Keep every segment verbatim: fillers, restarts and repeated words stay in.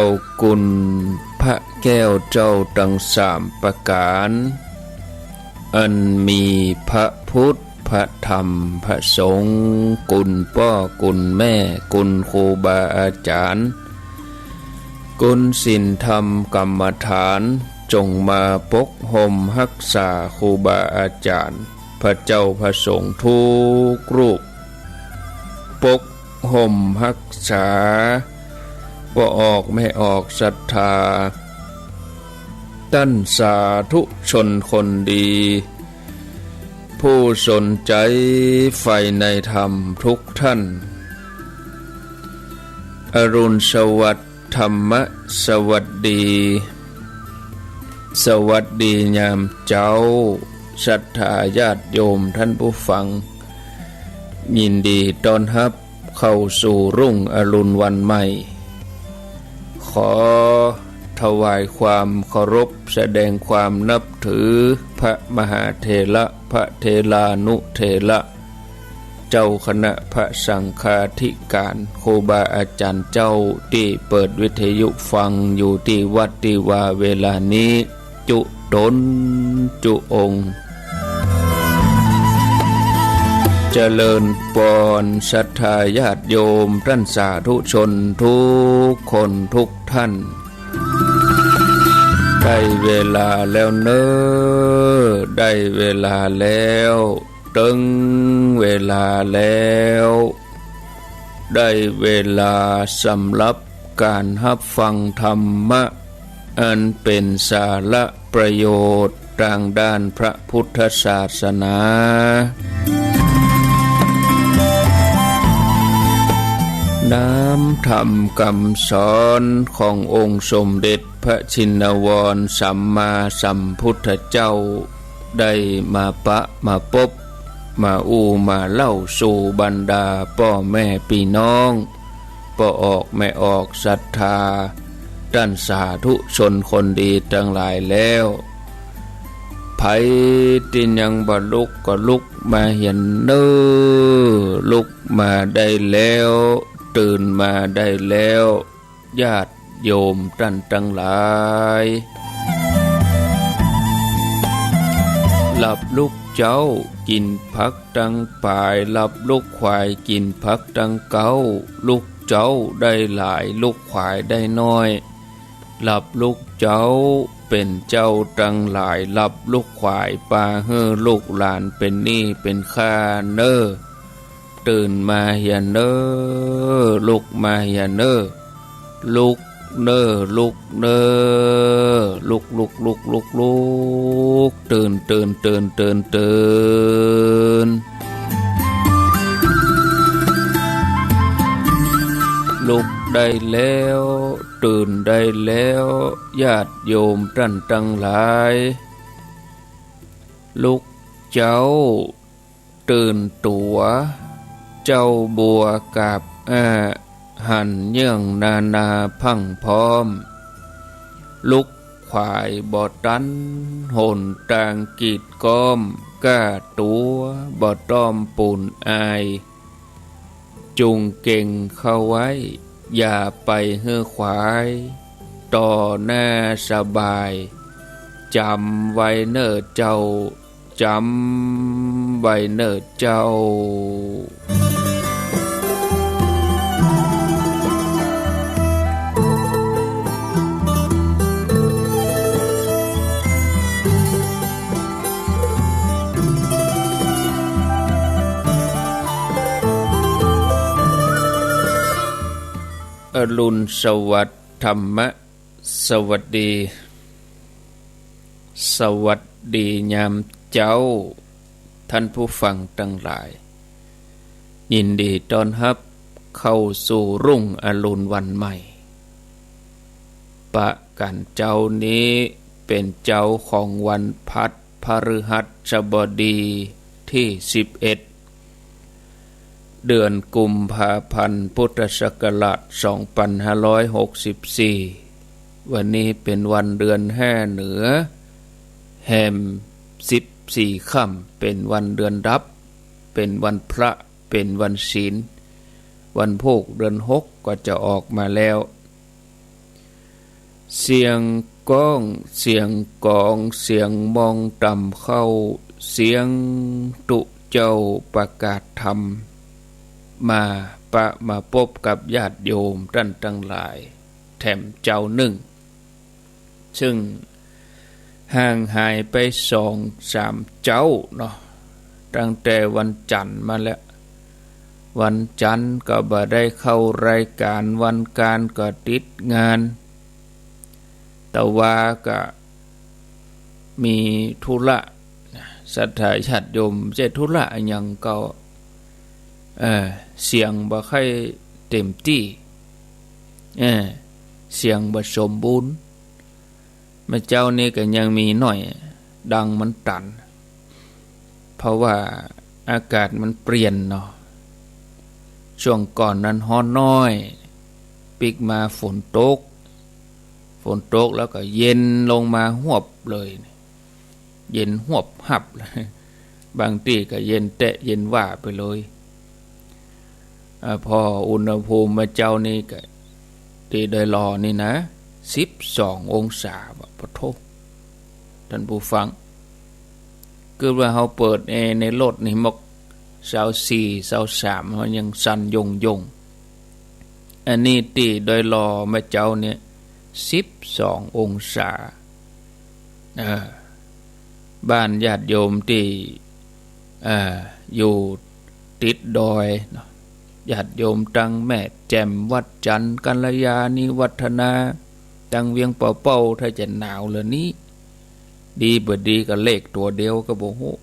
เอากุณพระแก้วเจ้าตังสามประก๋าน อันมีพระพุทธ พระธรรม พระสงฆ์ กุณป้อ กุณแม่ กุณครูบาอาจ๋ารย์ กุณศีลธรรมกรรมฐาน จงมาปกห่มฮักษาครูบาอาจ๋ารย์ พระเจ้าพระสงฆ์ทุกรูป ปกห่มฮักษาป้อออกแม่ออกศรัทธา ต้านสาธุชนคนดี ผู้สนใจ๋ใฝ่ในธรรมทุกท่าน อรุณสวัสดิ์ ธรรมะสวัสดี สวัสดียามเจ๊า ศรัทธาญาติโยมท่านผู้ฟัง ยินดีต้อนฮับเข้าสู่รุ่งอรุณวันใหม่ ขอถวายความเคารพ แสดงความนับถือพระมหาเถระ พระเถรานุเถระ เจ้าคณะพระสังฆาธิการ ครูบาอาจ๋ารย์เจ้าตี้เปิดวิทยุฟังอยู่ตี้วัดตี้วาเวลานี้ จุ๊ต๋นจุ๊องค์ เจริญปอน ศรัทธาญาติโยมต้านสาธุชนทุกคนทุกท่าน ได้เวลาแล้วเน่อ ได้เวลาแล้ว เถิงเวลาแล้ว ได้เวลาสำหรับก๋านฮับฟังธรรมะ อันเป๋นสาระประโยชน์ตางด้านพระพุทธศาสนา น้ำธรรมกำสอนขององค์สมเด็จพระชินวรสัมมาสัมพุทธเจ้า ได้มาปะมาปบ มาอู้มาเล่าสู่บรรดาป้อแม่ปี้น้อง ป้อออกแม่ออกศรัทธา ต้านสาธุชนคนดีตังหลายแล้ว ใผตี้ยังบ่ลุกก็ลุกมาเหียเน่อ ลุกมาได้แล้ว ตื่นมาได้แล้ว ญาติโยมต้านตังหลาย หลับลุกเจ๊า กิ๋นผักตังป๋าย หลับลุกขวาย กิ๋นผักตังเก๊า ลุกเจ๊าได้หลาย ลุกขวายได้น้อย หลับลุกเจ๊าเป๋นเจ้าตังหลาย หลับลุกขวาย ปาหื้อลูกหลานเป๋นหนี้เป๋นข้าเน่อ ตื่นมาเหียเน่อ ลุกมาเหียเน่อ ลุกเน่อ ลุกเน่อ ลุก ลุก ลุก ลุก ลุก ตื่น ตื่น ตื่น ตื่น ตื่น ลุกได้แล้ว ตื่นได้แล้ว ญาติโยมต้านตังหลาย ลุกเจ๊า ตื่นตั๋ว เจ๊าบัวกาบอ้า หันเยื่องนานาพรั่งพร้อม ลุกขวายบ่ตัน หนตางกีดก๊อม ก้าตั๋วบ่ต้อมปูนอาย จุ่งเก่งเข้าไว้ อย่าไปหื้อขวาย ต่อหน้าสบาย จ๋ำไว้เน่อเจ้า จ๋ำไว้เน่อเจ้า อรุณสวัสดิ์ ธรรมะสวัสดี สวัสดียามเจ๊า ท่านผู้ฟังตังหลาย ยินดีต้อนฮับเข้าสู่รุ่งอรุณวันใหม่ ปะกั๋นเจ๊านี้เป๋นเจ๊าของวันพัดพฤหัสบดีตี้สิบเอ็ด เดือนกุมภาพันธ์ พุทธศักราชสองปันห้าร้อยหกสิบสี่ วันนี้เป๋นวันเดือนห้าเหนือ แฮมสิบสี่ค่ำ เป๋นวันเดือนดับ เป๋นวันพระ เป๋นวันศีล วันพูกเดือนหกก็จะออกมาแล้ว เสียงก้อง เสียงก๋อง เสียงมองต่ำเข้า เสียงตุ๊เจ้าประกาศธรรม มาปะมาปบกับญาติโยมต้านตังหลาย แถมเจ้านึ่ง ซึ่งห่างหายไปสองสามเจ๊าเนาะ ตั้งแต่วันจันทร์มาแล้ว วันจันทร์ก็บ่ได้เข้ารายก๋าน วันอังคารก็ติดงาน ตะวาก็มีธุระ ศรัทธาญาติโยม บ่ใจ้ธุระอะหยังก็ เออ เสียงบ่ค่อยเต๋มตี้ เออ เสียงบ่สมบูรณ์ เมื่อเจ๊านี้ก็ยังมีหน้อย ดังมันตัน เพราะว่าอากาศมันเปลี่ยนเนาะ ช่วงก่อนนั้นฮ้อนน้อย ปิ๊กมาฝนตก ฝนตกแล้วก็เย็นลงมาฮวบเลย เย็นฮวบฮับเลย บางตี้ก็เย็นแต๊เย็นว่าไปเลย อ่า พออุณหภูมิเมื่อเจ๊านี้ก็ตี้ดอยหล่อนี่นะ สิบสององศา ว่าปะโธ่ ต้านผู้ฟัง คือว่าเฮาเปิดแอร์ในรถนี่มอก ซาวสี่ ซาวสาม มันยังสั่นโย่งๆ อันนี้ตี้ดอยหล่อเมื่อเจ๊าเนี่ย สิบสององศา เออ บ้านญาติโยมตี้ เอ่อ อยู่ติดดอยเนาะ ญาติโยมตังแม่แจ่ม วัดจันทน์ กัลยาณิวัฒนา ตังเวียงป่าเป้า ถ้าจะหนาวเหลือนี้ ดีบ่ดีก็เลขตั๋วเดียวก็บ่ฮู้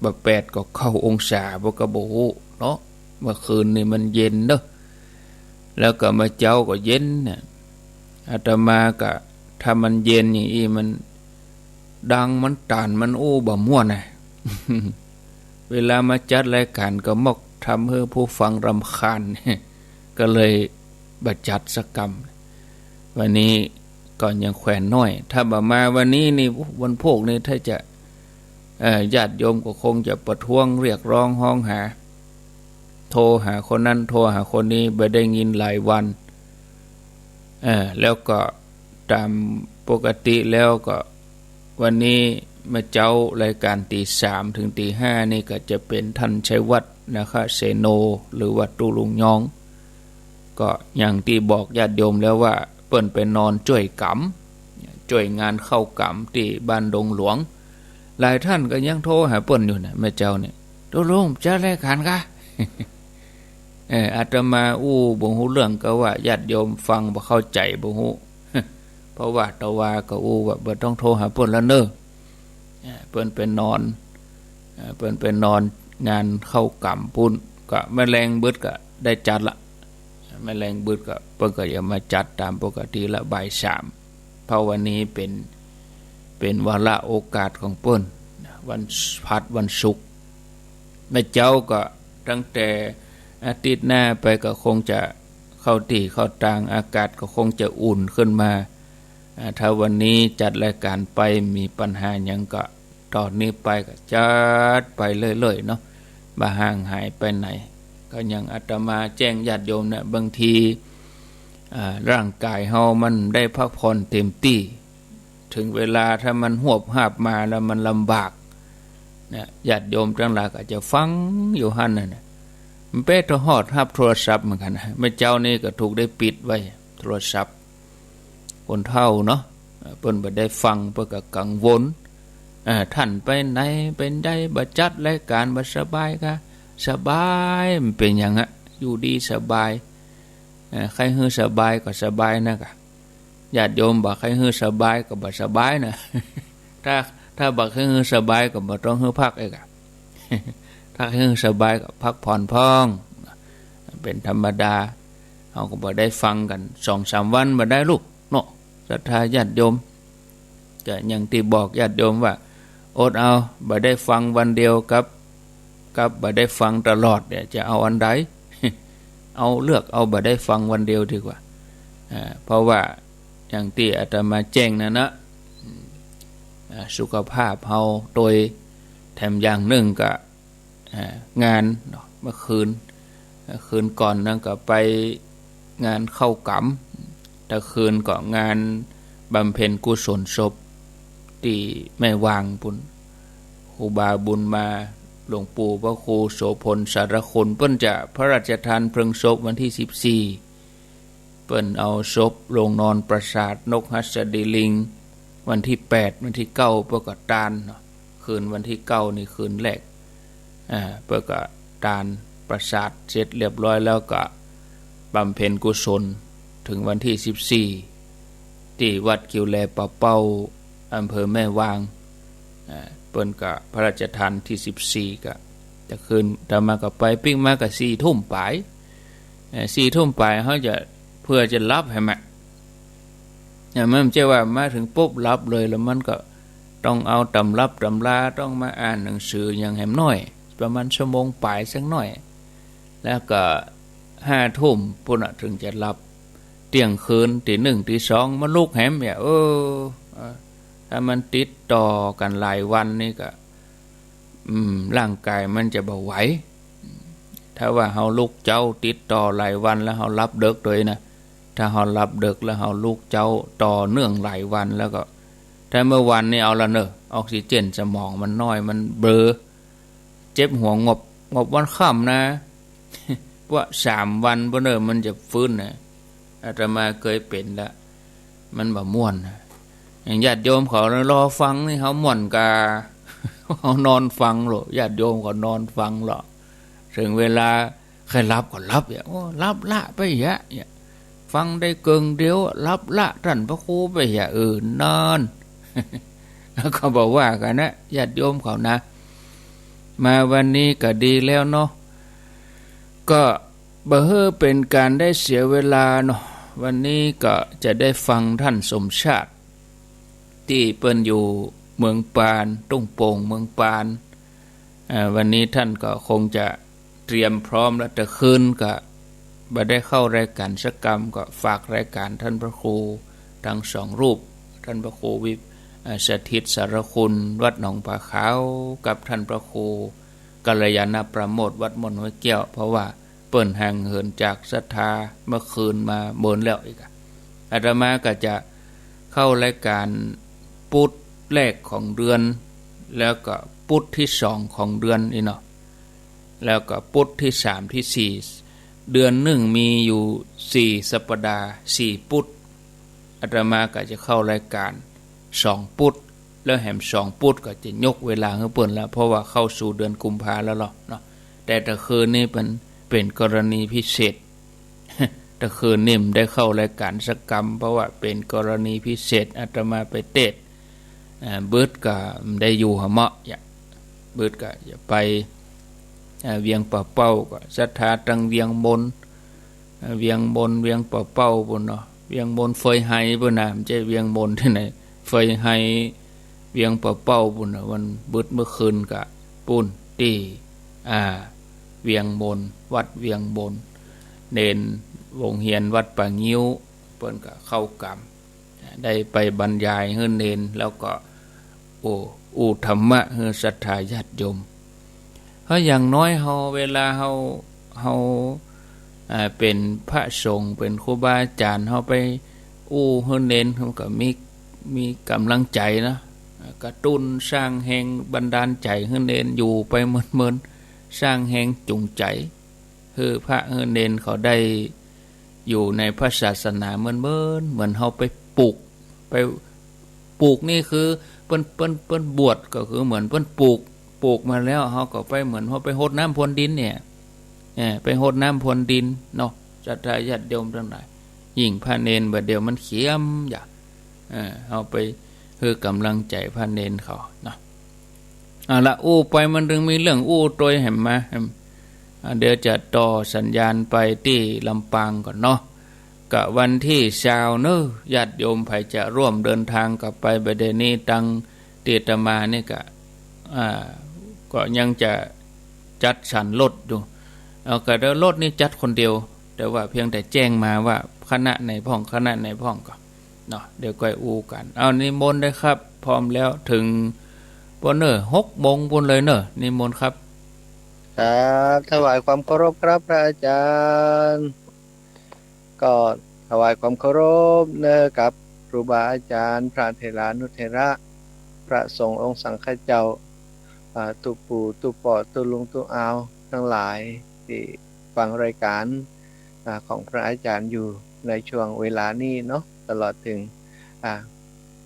บ่แปดก็เก้าองศาบ่ก็บ่ฮู้เนาะ เมื่อคืนนี่มันเย็นเนาะ แล้วก็เมื่อเจ๊าก็เย็นเนี่ย อาตมาก็ ถ้ามันเย็นอย่างอี้มัน ดังมันตัน มันอู้บ่ม่วนนะ เวลามาจัดรายก๋านก็มอกทำหื้อผู้ฟังรำคาญ ก็เลยบ่จัดสักกำ วันนี้ก็ยังแขวนน้อย ถ้าบ่มาวันนี้นี่ วันพูกนี่ถ้าจะ เอ่อ ญาติโยมก็คงจะประท้วงเรียกร้องฮ้องหา โทรหาคนนั้นโทรหาคนนี้ บ่ได้ยินหลายวัน เอ่อ แล้วก็ต๋ามปกติแล้วก็ วันนี้เมื่อเจ๊ารายก๋านตี๋สามถึงตี๋ห้านี่ก็จะเป๋นท่านชัยวัฒน์ นาคเสโน หรือว่าตุ๊ลุงยอง ก็อย่างตี้บอกญาติโยมแล้วว่า เปิ้นไปนอนจ้วยก๋ำ จ้วยงานเข้ากรรมตี้บ้านดงหลวง หลายต้านก็ยังโทรหาเปิ้นอยู่นะ แม่เจ้าเนี่ย ตุ๊ลุง จัดรายก๋านกา เออ อาตมาอู้บ่ฮู้เรื่อง ก็ว่าญาติโยมฟังบ่เข้าใจ๋บ่ฮู้ เพราะว่าตะวาก็อู้ว่าบ่ต้องโทรหาเปิ้นแล้วเน่อ เออ เปิ้นไปนอน เออ เปิ้นไปนอนงานเข้ากรรมปู๊น ก็แมลงบึดก็ได้จัดละ แมลงบึดก็เปิ้นก็จะมาจัดต๋ามปกติละบ่ายสาม เพราะวันนี้เป๋น เป๋นวาระโอกาสของเปิ้น วันพัดวันศุกร์ แม่เจ้าก็ตั้งแต่อาทิตย์หน้าไปก็คงจะเข้าตี้เข้าตาง อากาศก็คงจะอุ่นขึ้นมา อ่า ถ้าวันนี้จัดรายก๋านไปมีปัญหาหยังก็ ต๋อนนี้ไปก็จัดไปเรื่อยๆ เนาะ บ่ห่างหายไปไหน ก็อย่างอาตมาแจ้งญาติโยมเนี่ย บางที อ่า ร่างก๋ายเฮามันได้พักผ่อนเต๋มตี้ เถิงเวลาถ้ามันหวบหาบมาแล้วมันลำบากเนี่ย ญาติโยมตังหลายก็จะฟังอยู่หั้นนั่นน่ะ มันเป๊ะทอดฮับโทรศัพท์เหมือนกั๋นนะ แม่เจ้านี่ก็ถูกได้ปิดไว้โทรศัพท์ คนเฒ่าเนาะ เปิ้นบ่ได้ฟัง เปิ้นก็กังวล เอ่อ ต้านไปไหน เป๋นใด บ่จัดรายก๋าน บ่สบายกา สบาย มันเป๋นหยังอะ อยู่ดีสบาย เอ่อ ใค่หื้อสบายก็สบายนะกา ญาติโยมบ่ใค่หื้อสบายก็บ่สบายนะ ถ้า ถ้าบ่ใค่หื้อสบายก็บ่ต้องหื้อพักเอกอะ ถ้าหื้อสบายก็พักผ่อนพ่อง เป๋นธรรมดา เฮาก็บ่ได้ฟังกั๋นสองสามวันบ่ได้ลูกเนาะ ศรัทธาญาติโยม ก็อย่างตี้บอกญาติโยมว่า อดเอา บ่ได้ฟังวันเดียวกับ กับบ่ได้ฟังตลอดเนี่ย จะเอาอันใด เอาเลือกเอาบ่ได้ฟังวันเดียวดีกว่า อ่า เพราะว่าอย่างตี้อาตมาแจ้งนั่นนะ อ่า สุขภาพเฮาตวย แถมอย่างนึ่งก็ อ่า งานเนาะ เมื่อคืน เมื่อคืนก่อนนั้นก็ไปงานเข้ากรรม ตะคืนก็งาน บำเพ็ญกุศลศพตี้แม่วางปู๊น ครูบาบุญมา หลวงปู่พระครูโสภณสารคุณ เปิ้นจะพระราชทานเพลิงศพวันตี้สิบสี่ เปิ้นเอาศพลงนอนปราสาทนกหัสดีลิง วันตี้แปด วันตี้เก้าเปิ้นก็ตานเนาะ คืนวันตี้เก้านี่คืนแรก อ่า เปิ้นก็ตานปราสาทเสร็จเรียบร้อยแล้วก็บำเพ็ญกุศลเถิงวันตี้สิบสี่ ตี้วัดกิ่วแลป่าเป้า อำเภอแม่วาง อ่า เปิ้นก็พระราชทานตี้สิบสี่ ก็จะคืน อาตมาก็ไปปิ๊กมาก็สี่ทุ่มป๋าย เอ่อ สี่ทุ่มป๋าย เฮาจะ เปื้อจะหลับแหมอะ เนี่ย มันบ่ใจ้ว่ามาเถิงปุ๊บหลับเลย แล้วมันก็ต้องเอาตำรับตำรา ต้องมาอ่านหนังสือหยังแหมหน้อย ประมาณชั่วโมงป๋ายสักหน้อย แล้วก็ห้าทุ่มปู๊นน่ะเถิงจะหลับ เตี้ยงคืน ตีหนึ่ง ตีสอง มาลุกแหมเนี่ย เออ เออ ถ้ามันติดต่อกั๋นหลายวันนี่ก็ อืม ร่างก๋ายมันจะบ่ไหว ถ้าว่าเฮาลุกเจ๊าติดต่อหลายวันแล้วเฮาหลับเดิ็กโดยนะ ถ้าเฮาหลับเดิ็กแล้วเฮาลุกเจ๊าต่อเนื่องหลายวันแล้วก็ ถ้าเมื่อวันนี้เอาละเนาะ ออกซิเจนสมองมันน้อย มันเบลอ เจ็บหัวงบ งบวันค่ำนะ ว่าสามวันปู๊นเนาะ มันจะฟื้นนะ อาตมาเกยเป๋นละ มันบ่ม่วนนะ อย่างญาติโยมเขารอฟังนี่เขาม่วนกา เขานอนฟังโลด ญาติโยมเขานอนฟังโลด เถิงเวลาใค่หลับก็หลับ เนี่ย โอ้ หลับละไปเหีย เนี่ย ฟังได้เกิ่งเดียว หลับละต้านพระครูไปเหีย เออ นอน แล้วก็บ่ว่ากั๋นนะ ญาติโยมเขานะ มาวันนี้ก็ดีแล้วเนาะ ก็บ่หื้อเป๋นก๋านได้เสียเวลาเนาะ วันนี้ก็จะได้ฟังต้านสมชาติ ตี้เปิ้นอยู่เมืองปาน ตุ้งโป่ง เมืองปาน อ่า วันนี้ต้านก็คงจะเตรียมพร้อมแล้ว ตะคืนก็บ่ได้เข้ารายก๋านสักกำ ก็ฝากรายก๋านต้านพระครูตึงสองรูป ต้านพระครูวิ อ่า สถิตสารคุณ วัดหนองผาขาว กับต้านพระครูกัลยาณปราโมทย์ วัดม่อนห้วยแก้ว เพราะว่าเปิ้นห่างเหินจากศรัทธาเมื่อคืนมาเมินแล้วอีกอะ อาตมาก็จะเข้ารายก๋านปุธแรกของเดือน แล้วก็ปุธตี้สองของเดือนนี่เนาะ แล้วก็ปุธตี้สามตี้สี่ เดือนนึ่งมีอยู่สี่สัปดาห์ สี่ปุธ อาตมาก็จะเข้ารายก๋านสองปุธ แล้วแหมสองปุธก็จะยกเวลาหื้อเปิ้นละ เพราะว่าเข้าสู่เดือนกุมภาแล้วเนาะ แต่ตะคืนนี้เป๋น เป๋นกรณีพิเศษ ตะคืนนี้บ่ได้เข้ารายก๋านสักกำ เพราะว่าเป๋นกรณีพิเศษ อาตมาไปเตสน์ อ่า บึดก็บ่ได้อยู่หาเมาะ อย่า บึดก็จะไป อ่า เวียงป่าเป้า ก็ศรัทธาตึงเวียงมน อ่า เวียงมน เวียงป่าเป้าปู๊นเนาะ เวียงมนเฟยไฮปู๊นนะ บ่ใจ้เวียงมนตี้ไหน เฟยไฮ เวียงป่าเป้าปู๊นนะ วันบึดเมื่อคืนก็ปู๊นตี้ อ่า เวียงมน วัดเวียงมน เณรวงเฮียนวัดป่างิ้ว เปิ้นก็เข้ากรรม ได้ไปบรรยายหื้อเณร แล้วก็ โอ้ อู้ธรรมะหื้อศรัทธาญาติโยม เพราะอย่างน้อยเฮา เวลาเฮา เฮา อ่า เป๋นพระสงฆ์ เป๋นครูบาอาจ๋ารย์ เฮาไปอู้หื้อเณร เฮาก็มี มีก๋ำลังใจ๋นะ อ่า กระตุ้นสร้างแฮงบันดาลใจ๋หื้อเณรอยู่ไปเมินๆ สร้างแฮงจูงใจ๋ หื้อพระหื้อเณรเขาได้อยู่ในพระศาสนาเมินๆ เหมือนเฮาไปปลูก ไปปลูกนี่คือเปิ้น เปิ้น เปิ้นบวชก็คือเหมือนเปิ้นปลูก ปลูกมาแล้วเฮาก็ไปเหมือนเฮาไปฮดน้ำพรวนดินเนี่ย เออ ไปฮดน้ำพรวนดินเนาะ ศรัทธาญาติโยมตังหลาย ยิ่งพระเณรบ่าเดี่ยวมันเขียมอย่า เออ เฮาไปหื้อก๋ำลังใจ๋พระเณรเขาเนาะ เอาละ อู้ไปมันตึงมีเรื่องอู้ตวยแหมมา แหม อ่า เดี๋ยวจะต่อสัญญาณไปตี้ลำปางก่อนเนาะ ก็วันตี้ซาวเนาะ ญาติโยมใผจะร่วมเดินทางก็ไป บ่าเดี่ยวนี้ตังตี้อาตมานี่ก็ อ่า ก็ยังจะจัดสรรรถอยู่ เอา ก็เดี๋ยวรถนี่จัดคนเดียว แต่ว่าเพียงแต่แจ้งมาว่าคณะไหนพ่อง คณะไหนพ่องก็ เนาะ เดี๋ยวก้อยอู้กั๋น เอา นิมนต์ได้ครับ พร้อมแล้ว เถิงปู๊นเน่อ หกโมงปู๊นเลยเน่อ นิมนต์ครับ ครับ ถวายความเคารพครับพระอาจารย์ ก็ถวายความเคารพเน่อครับ ครูบาอาจ๋ารย์ พระเถรานุเถระ พระสงฆ์องค์สังฆเจ้า อ่า ตุ๊ปู่ตุ๊ปอตุ๊ลุงตุ๊อาวตังหลายตี้ฟังรายก๋าน อ่า ของพระอาจ๋ารย์อยู่ในช่วงเวลานี้เนาะ ตลอดเถิง อ่า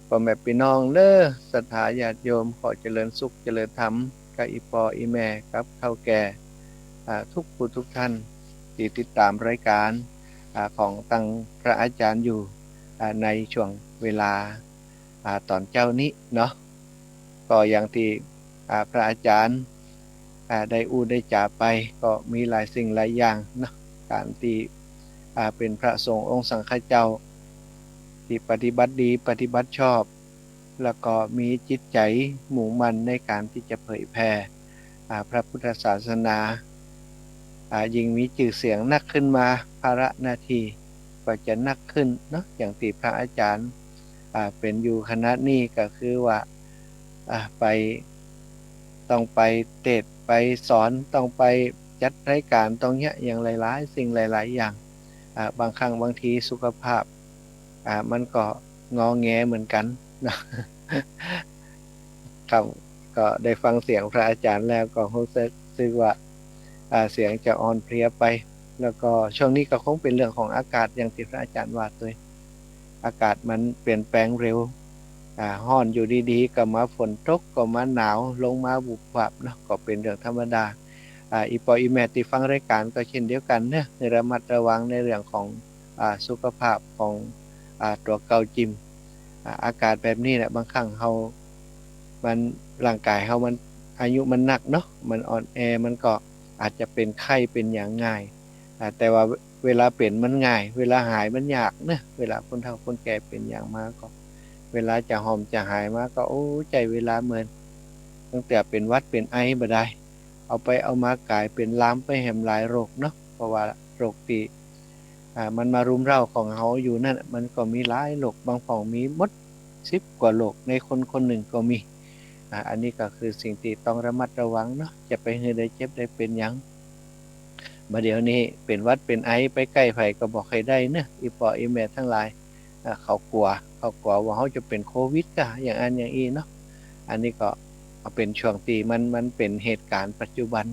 ป้อแม่ปี้น้องเน่อ ศรัทธาญาติโยม ขอเจริญสุขเจริญธรรม กับอี่ป้ออี่แม่ กับเฒ่าแก่ อ่า กู้ผู้กู้ต้าน ตี้ติดต๋ามรายก๋าน อ่า ของตังพระอาจ๋ารย์อยู่ อ่า ในช่วงเวลา อ่า ต๋อนเจ๊านี้เนาะ ก็อย่างตี้ อ่า พระอาจ๋ารย์ อ่า ได้อู้ได้จ๋าไป ก็มีหลายสิ่งหลายอย่างเนาะ ก๋านตี้ อ่า เป๋นพระสงฆ์องค์สังฆเจ้า ตี้ปฏิบัติดีปฏิบัติชอบ แล้วก็มีจิตใจ๋มุ่งมั่นในก๋านตี้จะเผยแผ่ อ่า พระพุทธศาสนา อ่า ยิ่งมีจื้อเสียงนักขึ้นมา ภาระหน้าตี้ก็จะนักขึ้นเนาะ อย่างตี้พระอาจ๋ารย์ อ่า เป๋นอยู่ขณะนี้ก็คือว่า อ่า ไป ต้องไปเตสน์ไปสอน ต้องไปจัดรายก๋าน ต้องเยียะอย่างหลายๆ สิ่งหลายๆ อย่าง อ่า บางครั้งบางทีสุขภาพ อ่า มันก็งอแงเหมือนกั๋นเนาะ ครับ ก็ได้ฟังเสียงพระอาจ๋ารย์แล้วก็ฮู้สึก สึกว่า อ่า เสียงจะอ่อนเพลียไป แล้วก็ช่วงนี้ก็คงเป๋นเรื่องของอากาศ อย่างตี้พระอาจ๋ารย์ว่าตวย อากาศมันเปลี่ยนแปลงเร็ว อ่า ฮ้อนอยู่ดีๆ ก็มาฝนตก ก็มาหนาว ลงมาวุบวับเนาะ ก็เป๋นเรื่องธรรมดา อ่า อี่ป้ออี่แม่ตี้ฟังรายก๋านก็เช่นเดียวกั๋นเนาะ ให้ระมัดระวังในเรื่องของ อ่า สุขภาพของ อ่า ตั๋วเก่าจิม อ่า อากาศแบบนี้แหละ บางครั้งเฮา มัน ร่างก๋ายเฮามัน อายุมันนักเนาะ มันอ่อนแอ มันก็อาจจะเป๋นไข้เป๋นหยังง่าย อ่า แต่ว่าเวลาเป๋นมันง่าย เวลาหายมันยากเนาะ เวลาคนเฒ่าคนแก่เป๋นหยังมาก็ เวลาจะหอมจะหายมาก็ โอ้ ใจ๊เวลาเมิน ตั้งแต่เป๋นหวัดเป๋นไอบ่ได้ เอาไปเอามาก๋ายเป๋นลามไปแหมหลายโรคเนาะ เพราะว่าโรคตี้ อ่า มันมารุมเร้าของเฮาอยู่นั่นน่ะ มันก็มีหลายโรค บางพ่องมีหมดสิบกว่าโรคในคนคนนึ่งก็มี อ่า อันนี้ก็คือสิ่งตี้ต้องระมัดระวังเนาะ จะไปหื้อได้เจ็บได้เป๋นหยัง บ่าเดี่ยวนี้เป๋นหวัดเป๋นไอไปใก้ใผก็บ่ใค่ได้เนาะ อี่ป้ออี่แม่ตังหลาย อ่า เขากั๋ว เขากั๋วว่าเฮาจะเป๋นโควิดก่า อย่างอั้นอย่างอี้เนาะ อันนี้ก็เป๋นช่วงตี้มัน มันเป๋นเหตุก๋ารณ์ปัจจุบัน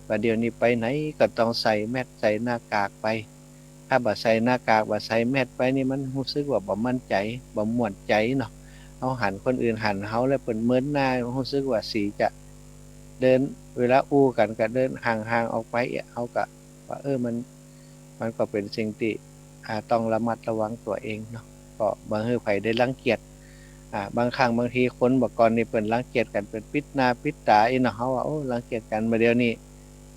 บ่าเดี่ยวนี้ไปไหนก็ต้องใส่แมสก์ใส่หน้ากากไป ถ้าบ่ใส่หน้ากาก บ่ใส่แมสก์ไปนี่ มันฮู้สึกว่าบ่มั่นใจ๋ บ่ม่วนใจ๋เนาะ เฮาหันคนอื่นหันเฮาแล้วเปิ้นเมินหน้า ฮู้สึกว่าสีจะเดิน เวลาอู้กั๋นก็เดินห่างๆ ออกไป เฮาก็ว่า เออ มัน มันก็เป๋นสิ่งตี้ อ่า ต้องระมัดระวังตั๋วเองเนาะ ก็บ่หื้อใผได้รังเกียจ อ่า บางครั้งบางทีคนบ่าก่อนนี่เปิ้นรังเกียจกั๋น เปิ้นปิดหน้าปิดต๋าอี้เนาะ เฮาว่า โอ้ รังเกียจกั๋น บ่าเดี่ยวนี้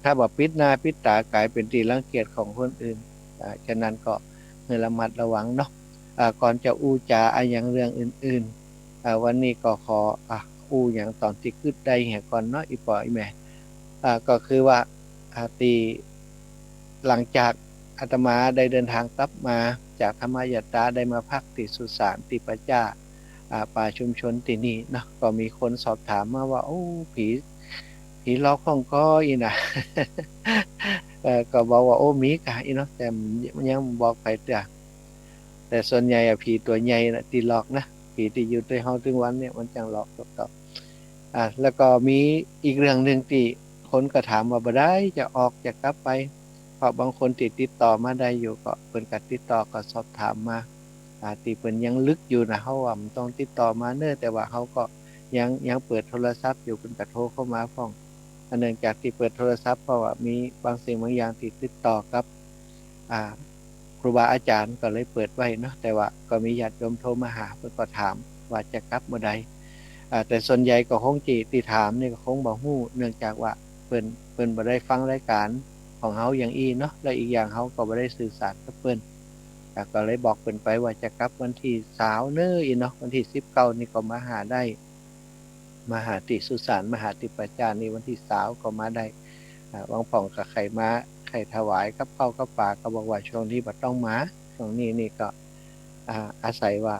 ถ้าบ่าปิดหน้าปิดต๋าก๋ายเป๋นตี้รังเกียจของคนอื่น อ่า ฉะนั้นก็หื้อระมัดระวังเนาะ อ่า ก่อนจะอู้จ๋าอะหยังเรื่องอื่นๆ อ่า วันนี้ก็ขอ อ่า อู้หยังต๋อนตี้กึ๊ดได้เหียก่อนเนาะ อี่ป้ออี่แม่ อ่า ก็คือว่า อ่า ตี้หลังจากอาตมาได้เดินทางกลับมาจากธรรมยาตรา ได้มาพักตี้สุสานตี้ป่าจ๊า อ่า ป่าชุมชนตี้นี่เนาะ ก็มีคนสอบถามมาว่า โอ้ ผี ผีหลอกพ่องก่ออี้นะ เอ่อ ก็บอกว่า โอ้ มีก่าอี้เนาะ แต่ยังบ่บอกใผเตื้อ แต่ส่วนใหญ่อะ ผีตั๋วใหญ่น่ะตี้หลอกนะ ผีตี้อยู่ตวยเฮาตึงวันเนี่ย มันจั้งหลอก ก็ อ่า แล้วก็มีอีกเรื่องนึ่งตี้คนก็ถามว่า บ่ได้จะออกจะกลับไป เพราะบางคนตี้ติดต่อมาได้อยู่ ก็เปิ้นก็ติดต่อก็สอบถามมา อ่า ตี้เปิ้นยังลึกอยู่นะ เฮาว่าบ่ต้องติดต่อมาเน่อ แต่ว่าเฮาก็ยัง ยังเปิดโทรศัพท์อยู่ เปิ้นก็โทรเข้ามาพ่อง อันเนื่องจากตี้เปิดโทรศัพท์ เพราะว่ามีบางสิ่งบางอย่างตี้ติดต่อกับ อ่า ครูบาอาจ๋ารย์ก็เลยเปิดไว้เนาะ แต่ว่าก็มีญาติโยมโทรมาหา เปิ้นก็ถามว่าจะกลับเมื่อใด อ่า แต่ส่วนใหญ่ก็คงตี้ ตี้ถามนี่ก็คงบ่ฮู้ เนื่องจากว่าเปิ้น เปิ้นบ่ได้ฟังรายก๋านของเฮาอย่างอี้เนาะ และอีกอย่างเฮาก็บ่ได้สื่อสารกับเปิ้น อ่า ก็เลยบอกเปิ้นไปว่าจะกลับวันตี้ซาวเน่ออี้เนาะ วันตี้สิบเก้านี่ก็มาหาได้ มาหาตี้สุสาน มาหาตี้ป่าจ๊านี่วันตี้ซาวก็มาได้ อ่า บางพ่องก็ใค่มา ใค่ถวายกับข้าวกับป๋า ก็บอกว่าช่วงนี้บ่ต้องมา ช่วงนี้นี่ก็ อ่า อาศัยว่า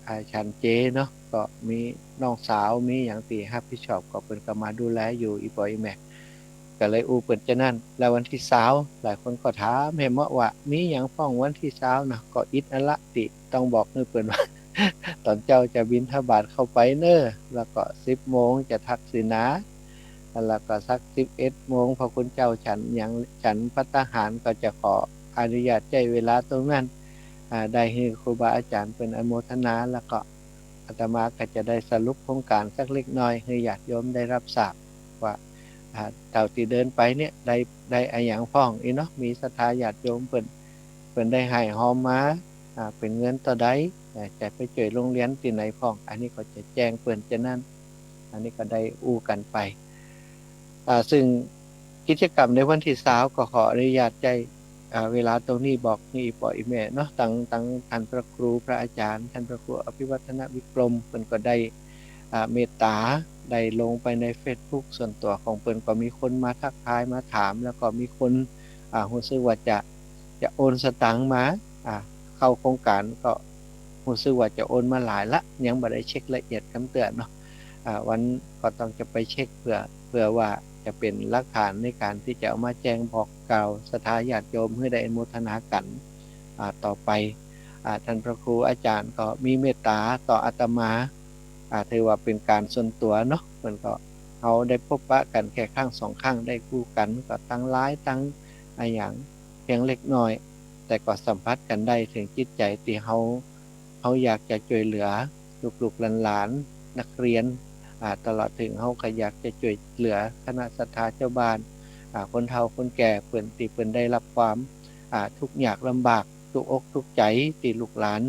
อ่า ฉันเจเนาะ ก็มีน้องสาว มีหยังตี้ฮับผิดชอบ ก็เปิ้นก็มาดูแลอยู่ อี่ป้ออี่แม่ ก็เลยอู้เปิ้นจานั้น แล้ววันตี้ซาว หลายคนก็ถามแหมเนาะว่า มีหยังพ่องวันตี้ซาวนะ ก็อิดอันละตี้ต้องบอกหื้อเปิ้นว่า ต๋อนเจ๊าจะบิณฑบาตเข้าไปเน่อ แล้วก็สิบโมงจะทักษิณา แล้วก็สักสิบเอ็ดโมง พระคุณเจ้าฉันหยัง ฉันภัตตาหาร ก็จะขออนุญาตใจ๊เวลาตรงนั้น อ่า ได้หื้อครูบาอาจ๋ารย์เปิ้นอนุโมทนา แล้วก็อาตมาก็จะได้สรุปโครงก๋านสักเล็กน้อย หื้อญาติโยมได้ฮับทราบว่า อ่า เต้าตี้เดินไปเนี่ย ได้ ได้อะหยังพ่องอี้เนาะ มีศรัทธาญาติโยมเปิ้น เปิ้นได้หื้อฮอมมา อ่า เป๋นเงินเต้าใด อ่า จะไปจ้วยโรงเรียนตี้ไหนพ่อง อันนี้ก็จะแจ้งเปิ้นจานั้น อันนี้ก็ได้อู้กั๋นไป อ่า ซึ่งกิจกรรมในวันตี้ซาวก็ขออนุญาตใจ๊ อ่า เวลาตรงนี้บอกหื้ออี่ป้ออี่แม่เนาะ ตัง ตังต้านพระครูพระอาจ๋ารย์ ต้านพระครูอภิวัฒนวิกรม เปิ้นก็ได้ อ่า เมตต๋า ได้ลงไปในเฟซบุ๊กส่วนตั๋วของเปิ้น ก็มีคนมาทักทายมาถาม แล้วก็มีคน อ่า ฮู้สึกว่าจะ จะโอนสตางค์มา อ่า เข้าโครงก๋าน ก็ฮู้สึกว่าจะโอนมาหลายละ ยังบ่ได้เช็กละเอียดกำเตื้อเนาะ อ่า วันก็ต้องจะไปเช็กเปื้อ เปื้อว่าจะเป๋นหลักฐานในก๋านตี้จะเอามาแจ้งบอกกล่าวศรัทธาญาติโยมหื้อได้อนุโมทนากั๋น อ่า ต่อไป อ่า ต้านพระครูอาจ๋ารย์ก็มีเมตต๋าต่ออาตมา อ่า ถือว่าเป๋นก๋านส่วนตั๋วเนาะ เปิ้นก็ เฮาได้พบปะกั๋นแค่ครั้งสองครั้ง ได้อู้กั๋นก็ตังไลน์ตังอะหยังเพียงเล็กน้อย แต่ก็สัมผัสกั๋นได้เถิงจิตใจ๋ตี้เฮา เฮาอยากจะจ้วยเหลือลูกๆหลานๆ นักเรียน อ่า ตลอดเถิงเฮาก็อยากจะจ้วยเหลือคณะศรัทธาเจ้าบ้าน อ่า คนเฒ่าคนแก่เปิ้นตี้เปิ้นได้ฮับความ อ่า ทุกข์ยากลำบาก ทุกข์อกทุกข์ใจ๋ตี้ลูกหลาน